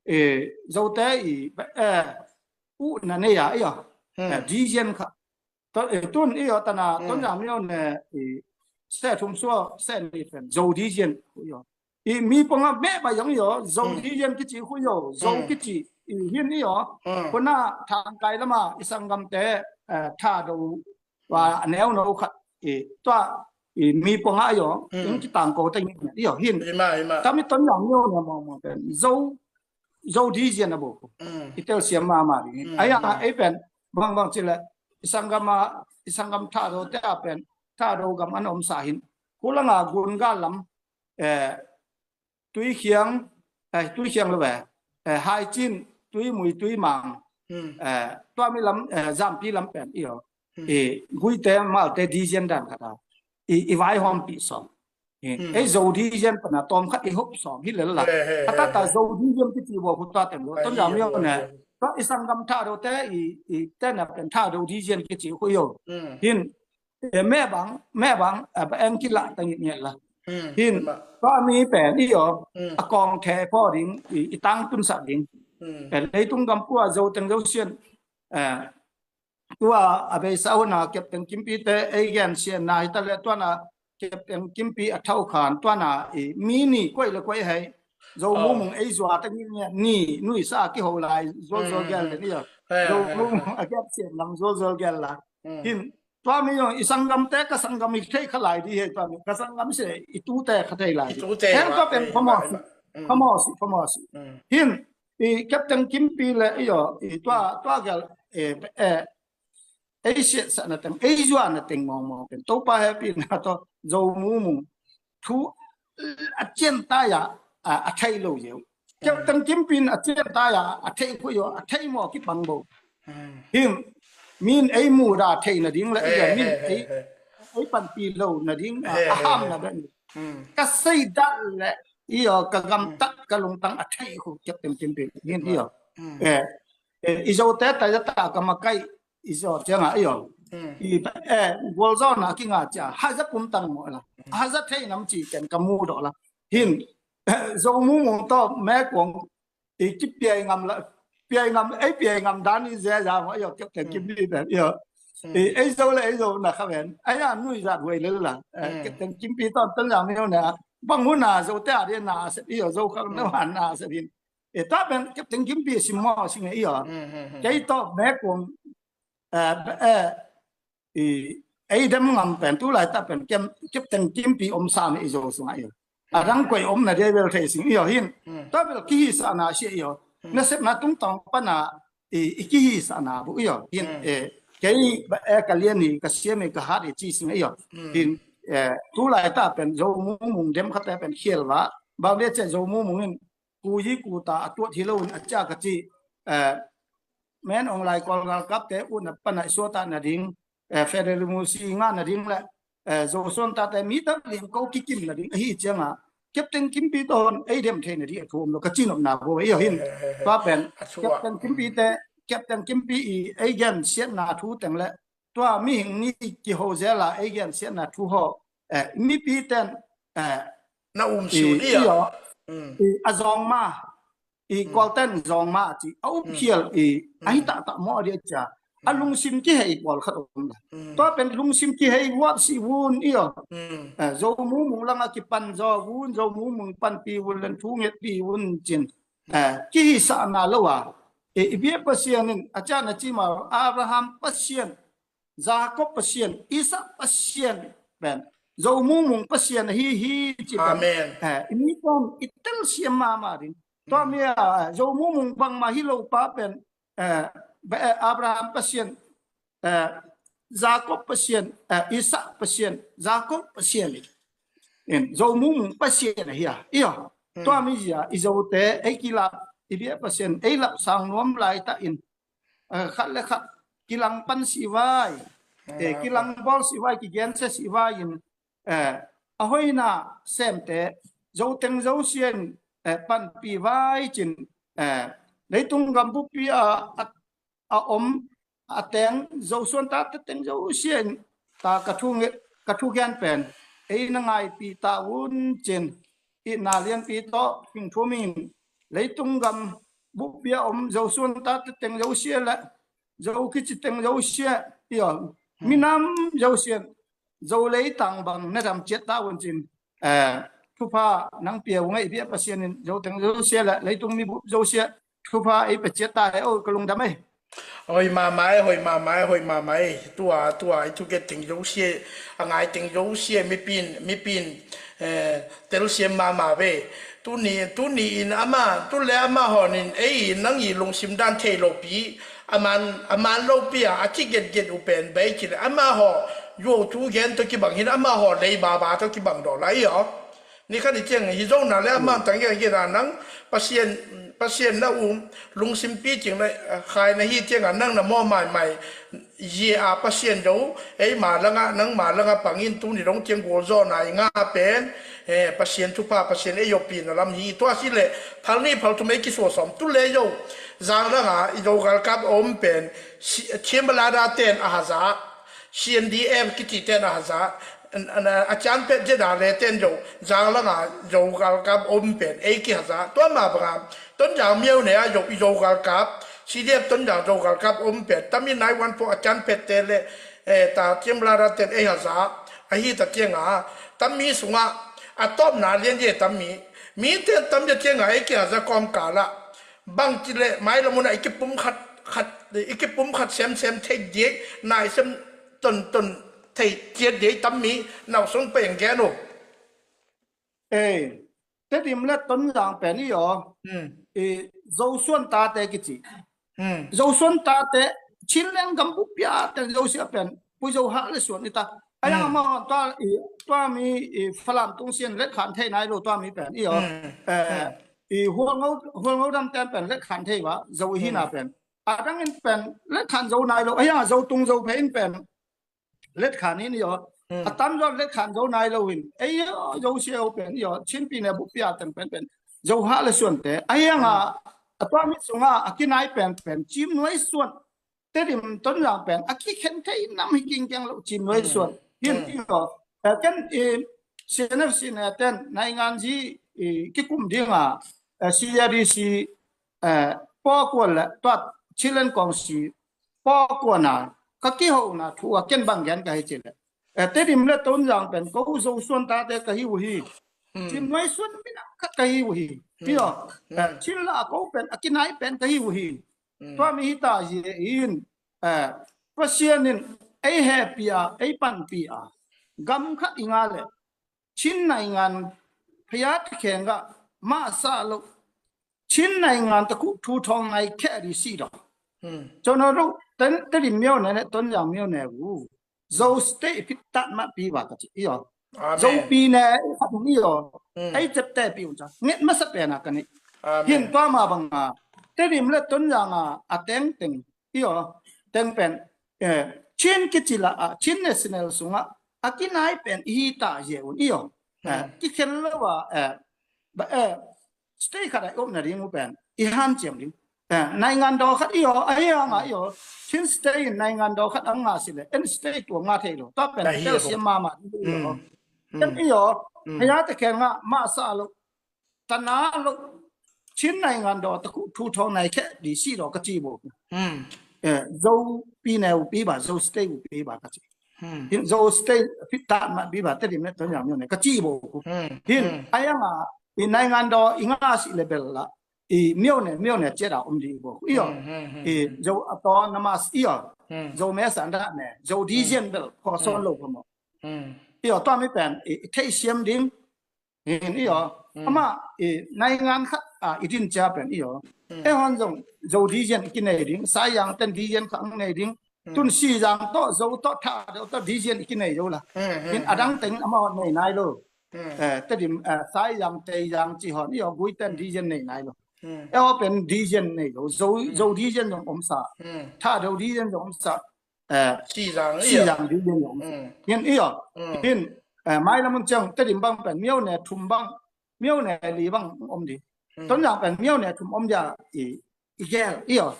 eh, Zote i, eh, uh na nei a io. Hmm. Eh, division kha. To, eh, tun io tana, hmm, Tonzang miauna i se thum sua se ni pen Zo division io. I mi pongah beh bai zong io, Zo division kici khu io, Zo kici i hin io. Kona Thangkai lama i sanggamte, eh, Thado wa a neu no khat i tua i mi pongah io, ing kitangko teng io hin. Ima, ima. Tami Tonzang miauna mawngmawng pen Zo, Zo division a bo. I telsiam mama ding. Ahianga ei pen bangbang cile i sanggama, i sanggam Thado te a pen Thado gam an omsa hin. Kulanga Gungal lam, eh, Tuikhiang, eh, Tuikhiang lo ve, eh, Haicin, Tuimui, Tuimang, eh, tua mi lam, eh, Zampi lam pen io. Eh, Guite, Malte division dan khat a i, i vaihawmpih sawm. Eh, ei Zo division pana tawm khat i hop sawm hi lel la. He, he, he, he. A tata Zo division kici bo khu tua teng lo. Tonzang miauna Tua i sanggam thado te i, i tena pen thado di zian kici khui yo. Hin, e, mebang, mebang, e, ba en kilah tangit ngiat la. Hin, tua mi pen i yo, a kong the pho ding, i, i tang tun sa ding. E, leitung gam pua zo teng zo sian, e, tua a beisa huna Captain Kimpi te ei gen sian na hita le tuana Captain Kimpi a thau khan tuana i mi ni koi le koi hei. Zo mumung ei zua ta ngi ni nui sa ki ho lai zol zol gel le ni ya. Zo mumung a gel sian lang zol zol gel la. Hin tua mi yo i sanggam te ka sanggam i thei kha lai di hei tua mi ka sanggam se i tu te kha thei lai. Heng tua pen phamawh si, phamawh si, phamawh si. Hin i Captain Kimpi le i yo i tua tua gel e e ei siatsahna teng ei zuahna teng mawngmawng pen Topa hehpihna tawh Zo mumung thu a cian tai-a a thei lo zeu. Captain Kimpi in a cian tai-a a thei khuai aw a thei maw kipang bo. Him min ei muda thei nading le i min ei ei panpi lo nading a hamna bek ni. Ka sei dah le i aw ka gamtat ka lungtang a thei khu Captain Kimpi in i aw. Eh, eh, i Zote taizata ka makai i zaw cianga i aw. I eh gualzawna kinga cia haza pumtang maw la haza thei nam ci ken ka mu dawh la. Hin Zo mumung tawh mekuang i kipiai ngam la piai ngam ei piai ngam dan i zia za maw i aw Captain Kimpi pen i aw. Ei zo le ei zo na kha ven ai a nui zat huai le la Captain Kimpi tawh tan zang ni na bang huna Zote a dia na a sep i aw Zo khang na han na a sep hin. E ta pen Captain Kimpi sim maw sing e i aw. Kei tawh mekuang eh, eh, i ei dem ngam pen tu lai ta pen kem Captain Kimpi om sa na i Zo sunga i a dang koi om na dia bel thei sing i aw hin. Ta bel kihi sa na si i aw. Na sep na tung tawng pana i i kihi sa na bu i aw hin. Eh, kei ba eh ka lian hi ka siam hi ka hat i ci sing i aw. Hin eh, tu lai ta pen Zo mumung dem khate pen khial va bang dia ce Zo mumung in ku yi ku ta a tuat hi lo in a cia ka ci. Eh, men ong lai kol gal kap te u na pana i suata na ding eh, federal musi nga na ding le eh, Zo suan ta te mi ta liang ko kikim na ding ahi cianga Captain Kimpi to hon ei dem thei na di a thu om lo ka cin om na bo i aw hin. Pa pen Captain Kimpi te Captain Kimpi i ei gen siat na thu teng le tua mihing ni kiho zela ei gen siat na thu ho eh, mipi ten eh, na um i siu di i a aw i a zong ma i kualten zong ma ci a um khial i a hi ta ta maw dia cia a lungsim kihei kual khat om la. Tua pen lungsim kihei vuat si vun i aw. Eh, Zo mumung langa kipan zaw vun Zo mumung panpi vun len thu nget pi vun cin. Eh, kihi sa na lo a eh, i bia Pasian in a cia na ci ma Abraham Pasian Jacob Pasian Isaac Pasian pen Zo mumung Pasian hi hi ci pen. Amen. Eh, i mi pom i tel siam mama ding. Tua mi a Zo mumung bangma hi lo pa pen eh, ba- eh, Abraham Pasian eh, Jacob Pasian eh, Isaac Pasian Jacob Pasian in Zo mumung Pasian hi a i aw. Tua mi zia i Zote ei kilap i bia Pasian ei lap sang nuam lai ta in eh, khat le khat kilang pan si vai eh, kilang bol si vai kigen se si vai in eh, a hoina semte Zo teng Zo sian eh, panpi vai cin eh, leitung gam bupi a, a, a om a teng Zo suan ta te teng Zo sian ta ka thu nge ka thu gen pen ei na ngaipi ta un cin i na lianpi tawh hing thu min leitung gam bupi a om Zo suan ta te teng Zo sian le Zo kici teng Zo sian i aw minam Zo sian Zo leitang bang na dam ciat ta un cin eh, thupha nang pia u ngai bia Pasian in Zo teng Zo sia le leitung mi bup Zo sia thupha ei pe ciat ta e o ka lungdam ei. Hoi mama e, hoi mama e, hoi mama e. Tua tua i thuket teng Zo sia a ngai teng Zo sia mipin mipin eh, telsiam mama ve. Tuni tuni in ama tule ama honin ei nang i lungsim dan thei lopi aman aman lopi a a kigetget u pen bei kile ama ho Zuau thu gen tawh kibang hin amah haw lei baba tawh kibang daw lai aw. Ni khan i ciang hi zo na le amah tang gen gen a nang Pasian Pasian na um lungsim pi ciang na khai na hi ciang a nang na maw mai mai zia a Pasian zo ei ma langa nang ma langa pangin tu ni dong ciang gual zaw na i nga pen Pasian thupha Pasian ei yawpi na lam hi tua si le phal ni phal thum ei kisual sawm tu le zo Zanglang a i Zo galkap a om pen, Thiambalada ten a haza, C N D F kici ten a haza, a cianphet Zedale ten Zo, Zanglang a Zo galkap a om pen ei kihaza. Tua mah banga Tonzang Myone a Zo, i Zo galkap, C D F Tonzang Zo galkap a om pen tami nai wan po a cianphet te le ta Thiambalada ten ei haza. Ahi ta cianga tami sunga a tawpna lian ye tami, mi ten tam ye cianga ei kihaza kawmkala bangci le mailamuna i kipum khat khat, i kipum khat semsem thei diei, nai sem tonton thei ciat diei tammi nausung peng gen uh. Ei, Tedim le Tonzang pen i aw, i Zosuan tate kici. Zosuan tate Chinland gam bupia ten Zosia pen Pu Zo Hah le Suan i ta. Ayang ama tua i tua mi i Falam tung sian let khan thei nai lo tua mi pen i aw. I Hualngo Hualngo dam ten pen let khan thei va Zo i hina pen. Adangin pen let khan zo nai lo. Ayang a Zo tung Zo phe in pen let khan in i aw. A tam zon let khan zo nai lo in ei aw Zosia aw pen i aw Chinpi ne bupia ten pen pen Zo Hah le Suan te. Ayang a a tua mi sunga a kinai pen pen Cim Nuai Suan Tedim Tonzang pen a kikhen thei nam hi kingkeng lo Cim Nuai Suan. Hin i aw. Ken i C N F C ne ten naingan zi i kikum dinga C R D C pawkuan le tuat Chinland Kawngsi pawkuan a ka kihona thu a ken bang gen ka hi ci le. Tedim le Tonzang pen ko Zosuan tate ka hi uh hi. Cim Nuai Suan minam khat ka hi uh hi. Hi aw. Chin la ko pen a kinai pen ka hi uh hi. Tua mi hi ta hi in Pasian in ei hepi a ei panpi a gam khat i nga le Chin naingan phaya ta khenga masa lo Chin naingan ta kuh thu thawng nai khe di si dong. Cona ro ten Tedim Myone ne Tonzang Myone uh Zo state phit tat mat pi va ka ci i aw. Zopi ne i khat i aw. Ei cep te pi un ca nget masa pen a ka ni. Hin tua ma banga Tedim le Tonzang a a tengteng i aw teng pen Chin kici la a Chin national sunga a kinai pen i hi ta ye un i aw. Kikhen lo a ba state khat a i om na ding uh pen i hanciam ding. Naingan daw khat i aw a hi hanga i aw Chin state in naingan daw khat a nga si le en state tua nga thei lo tua pen tel siam mama ding i aw. Ken i aw phaya ta khenga masa lo tana lo Chin naingan daw ta kuh thu thawng nai khe di si daw ka ci bo. Zopi ne upi ba Zo state upi ba ka ci. Hin Zo state phit tat mat bi ba Tedim ne Tonzang Myone ka ci bo ku. Hin ayang a i naingan daw i nga si le bel la i Myone Myone ciat a om di bo ku i aw. I Zo a taw na mas i aw. Zo me san da ne Zo di zian bel ko son lo ko mo. I aw tua mi pen i thei siam ding. Hin i aw ama i naingan khat a i din cia pen i aw. E hon zong Zo di zian i kinei ding Saiyang ten di zian khat ang nei ding. Tun Sizang tawh Zo tawh Thadeu tawh di zian i kinei zo la. Hin adang teng amau nei nai lo. Tedim Saiyang Teiyang ci hon i aw Gui ten di zian nei nai lo. E aw pen di zian nei lo Zo Zo di zian zong om sa. Thadeu di zian zong om sa. Sizang di zian zong om sa. Hin i aw. Hin mailamun ciang Tedim bang pen Myone thum bang Myone li bang om di. Tonzang pen Myone thum om dia i i gel i aw.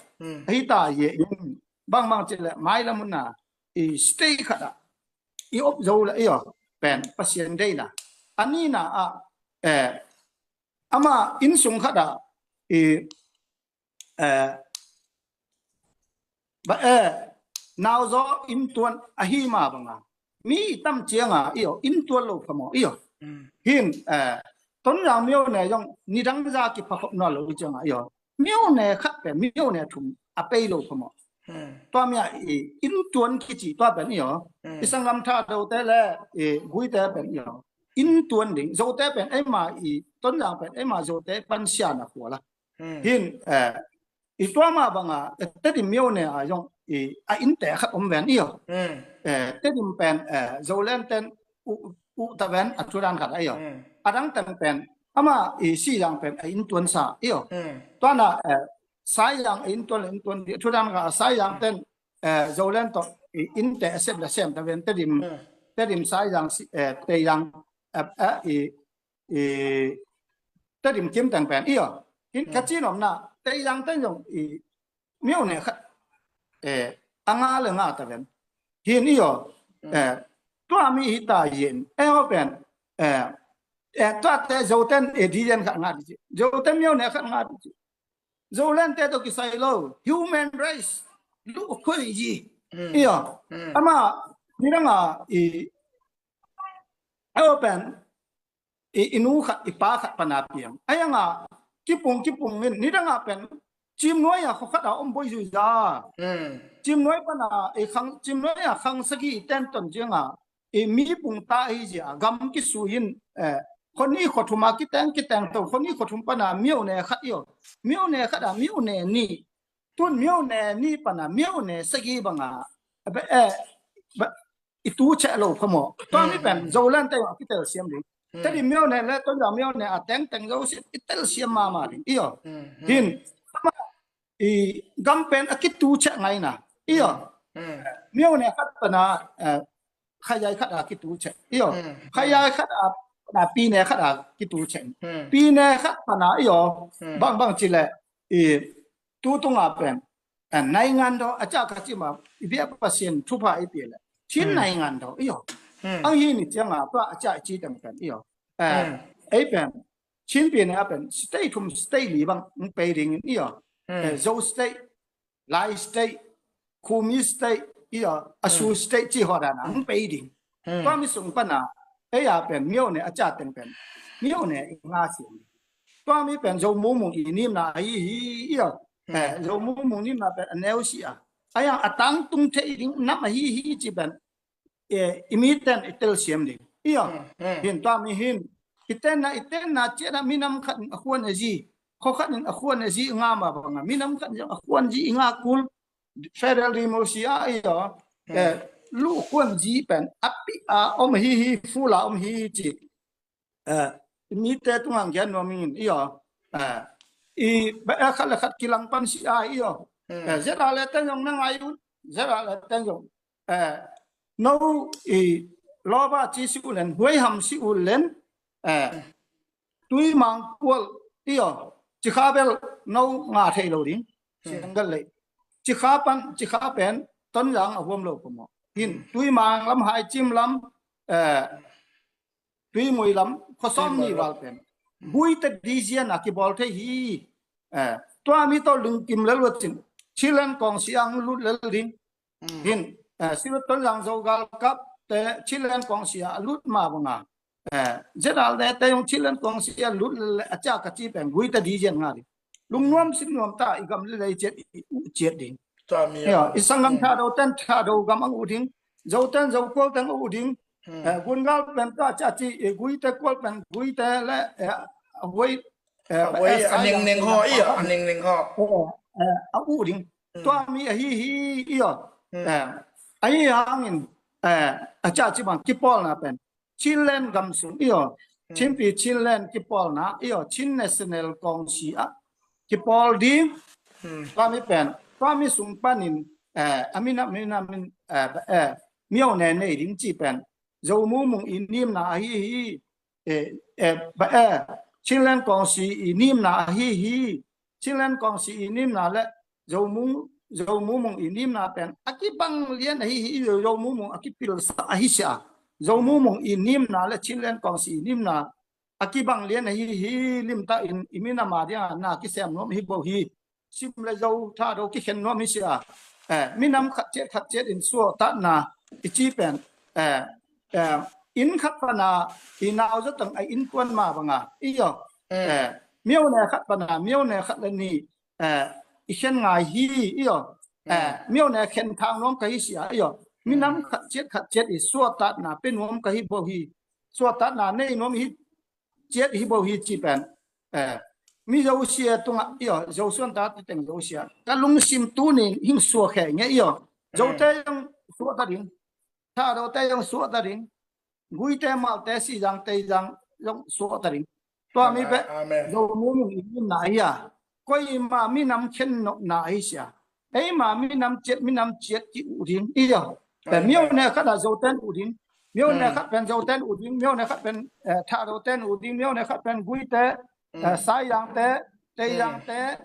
Hi ta ye in bang bang ci le mailamun a i state khat a i op zo le i aw pen Pasian deina. A nina a ama inn sung khat a i ba e nauzaw inntuan ahi ma banga mi tam cianga i aw inntuan lo phamaw i aw. Hin Tonzang Myone zong nidang za kiphakhop nawn lo i cianga i aw Myone khat pen Myone thum a pei lo phamaw. Tua mia i inntuan kici tua pen i aw i sanggam Thadote le i Guite pen i aw inntuan ding Zote pen eima i Tonzang pen eima Zote pansiana khuala. Hin i tua ma banga Tedim Myone a zong i a innte khat om ven i aw. Tedim pen Zoland ten uh ta ven a thudan khat a i aw. Adang ten pen ama i Sizang pen a inntuan sa i aw. Tuana Saiyang a inntuan le inntuan di a thudan khat a Saiyang ten Zoland tawh i innte a sep le sem ta ven Tedim Tedim Saiyang Teiyang i i Tedim kim teng pen i aw. Hin ka ci nomna Teizang ten zong i myone khat, eh, a nga le nga ta ven. Hin i aw, eh, tua mi hi ta yin, eh, aw pen, eh, eh, tua te Zoten, eh, di yen khat nga di ci. Zoten myone khat nga di ci. Zoland te to kisai lo, human rights, lu khoi yi. I aw, ama, nidanga, i, eh, aw pen, i, i nu khat, i pa khat pana piang. Ayanga, kipung, kipung in, nidanga pen, cimnuai a khokhat a om boi zui za. Cimnuai pana, i khang, cimnuai a khang sagi ten ton zianga, i mi pung ta hi zia, gam kisui in, eh, khoni khothum a kiteng, kiteng to, khoni khothum pana, myone khat i aw. Myone khat a, myone ni. Tun myone ni pana, myone sagi banga, eh, eh, ba, i tu cheh lo kha maw. Tua mi pen, Zoland te a kitel siam ding. Tadi myone le, Tonzang myone a tengteng zo siam, i tel siam mama ding. I aw. Hin, ama, i gam pen a kitu cheh ngaina. I aw. Myone khat pana, eh, khayai khat a kitu cheh. I aw. Khayai khat a, na pine khat a kitu cheh. Pine khat pana, i aw. Bang bang ci le, i tu tunga pen, eh, naingan do, a ca ka ci ma, i bia Pasian thupha i pi le. Chin naingan do, i aw. Ang hi ni cianga, tua a ca i ci teng pen, i aw. Eh, ei pen, Chin pine a pen, state thum state li bang, ng pei ding in, i aw. Eh, Zo state, Lai state, Kumi state, i aw, Asu state ci ho dana, ng pei ding. Tua mi sung pana, ei a pen, myone a ca teng pen, myone i nga siam. Tua mi pen Zo mumung i nimna ahi hi, i aw. Eh, Zo mumung nimna pen a neu si a. Ayang a tangtung thei ding nam ahi hi ci pen, eh, i mi ten i tel siam ding. I aw. Hin tua mi hin. I tenna, i tenna ciana minam khat in a khuan a zi. Kho khat in a khuan a zi nga ma banga. Minam khat in a khuan zi i nga kul. Federal Democracy a i aw. Eh, lu khuan zi pen. Api a om hi hi, fula om hi hi ci. Eh, i mite tungang kian nuam ingin i aw. Eh, i ba eh khat le khat kilang pan si a i aw. Eh, zera le ten zong na ngai un. Zera le ten zong. Eh, no i loba ci si u len, huai ham si u len. Eh, tui mang kual i aw. Cikha bel no nga thei lo ding. Sianggal lei. Cikha pan, cikha pen, Tonzang a huam lo pamo. Hin, tui mang lam hai cim lam, eh, Tuimui lam, khosawm ni val pen. Guite dizian a kibawl thei hi. Eh, tua mi to lungkim lel ua cin. Chilen kawng siang lut lel ding. Hin, eh, Sirut Tonzang Zogal kap te Chilen kawng sia lut ma banga. Eh, zedal de te yung Chilen kawng sia lut lel le a ca ka ci pen. Guite dizian nga ding. Lungnuam sinnuam ta i gam le lei ciat i uh ciat ding. Tua mi a. I sanggam Thado ten Thado gam ang uh ding. Zo ten Zo kual ten uh ding. Eh, gungal pen ta ca ci, eh, guite kual pen guite le, eh, a huai, eh, a huai, eh, a neng neng ho, i aw, a neng neng ho. Eh, eh, a uh ding. Tua mi ahi hi, i aw. Eh, ahi hangin, eh, a ca ci bang kipawlna pen. Chinland gam sung, i aw. Chinpi Chinland kipawlna, i aw. Chin National Council a kipawl ding. Tua mi pen, tua mi sung panin, eh, a minam, minam, min, eh, eh, myone nei ding ci pen. Zo mumung i nimna ahi hi, eh, eh, ba, eh, Chinland Council i nimna ahi hi, Chinland Council i nimna le Zo mung, Zo mumung i nimna pen a kibang lian ahi hi, Zo mumung a kipilsa ahi sia. Zo mumung i nimna le Chinland Council i nimna a kibang lian ahi hi, limta in i minam a dia na kisem nuam hi bo hi. Sim le Zo Thado kikhen nuam hi sia. Eh, minam khat ciat khat ciat in suahtakna i ci pen. Eh, eh, inn khat pana i nau zotang a innkuan ma banga. I aw. Eh, myone khat pana, myone khat le ni. Eh, i khen ngai hi, i aw. Eh, myone khen thang nuam ka hi sia, i aw. Minam khat ciat khat ciat i suahtakna pe nuam ka hi bo hi. Suahtakna nei nuam hi ciat hi bo hi ci pen. Eh, mi Zo sia tunga, i aw, Zo suan ta ti teng Zo sia. Ka lungsim tunin hing suak khe nge i aw. Zo te zong suak ta ding. Thado te zong suak ta ding. Guite malte si zang te zang zong suak ta ding. Tua mi pe. Zo mumung i nimna ahi a. Koi ma minam khen nopna ahi sia. Ei ma minam ciat, minam ciat ki uh ding. I aw. Pen myone khat a Zo ten uh ding. Myone khat pen Zo ten uh ding. Myone khat pen, eh, Thado ten uh ding. Myone khat pen guite, eh, Saizang te, Teizang te,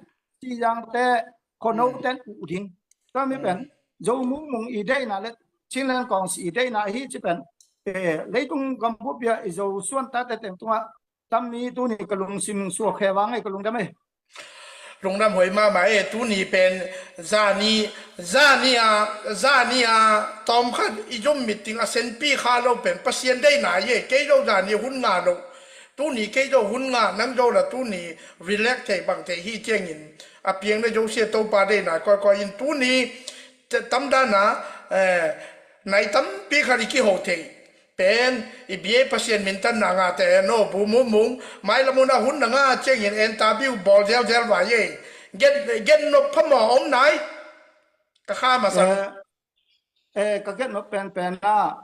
Siyangte, Khono ten uh ding. Tua mi pen Zo Mung Mung i deihna le Chinland Council i deihna hi ci pen, eh, leitung gambup bia i Zo suan tate teng tungah tammi tuni ka lungsim suak he vang ei ka lungdam ei. Lungdam huai mahmah e. Tuni pen zani, zani a, zani a tawmkhat i zum meeting a senpi kha lo pen Pasian deihna e. Kei zo zani hun nga lo. Tuni kei zo hun nga, nang zo la tuni relax thei bang thei hi ciangin a piang na zo sia Topa deihna koikoi in tuni tamdana, eh, nai tampi khat i kiho thei pen i bia Pasian mintanna ngate no. Bu Mung Mung, mailam hun a hun na nga ciangin interview bawl zelzel vai ei. Gen, gen nop phamawh om nai. Ka kha masa. Eh, eh, ka gen nop penpen a,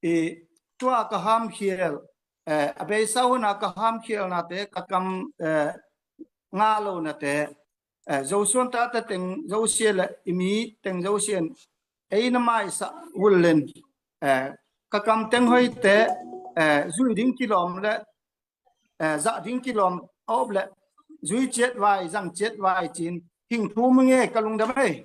i tua ka hamkhial, eh, a beisa hun a ka hamkhialnate, ka kam, eh, nga lonate, eh, Zo suan tate teng zosia le i mi teng zosian ei na maisa vullin, eh, ka kam teng hoite, eh, zui ding kilawm le, eh, zah ding kilawm a op le zui ciat vai, zang ciat vai cin hing thu mi nge ka lungdam ei.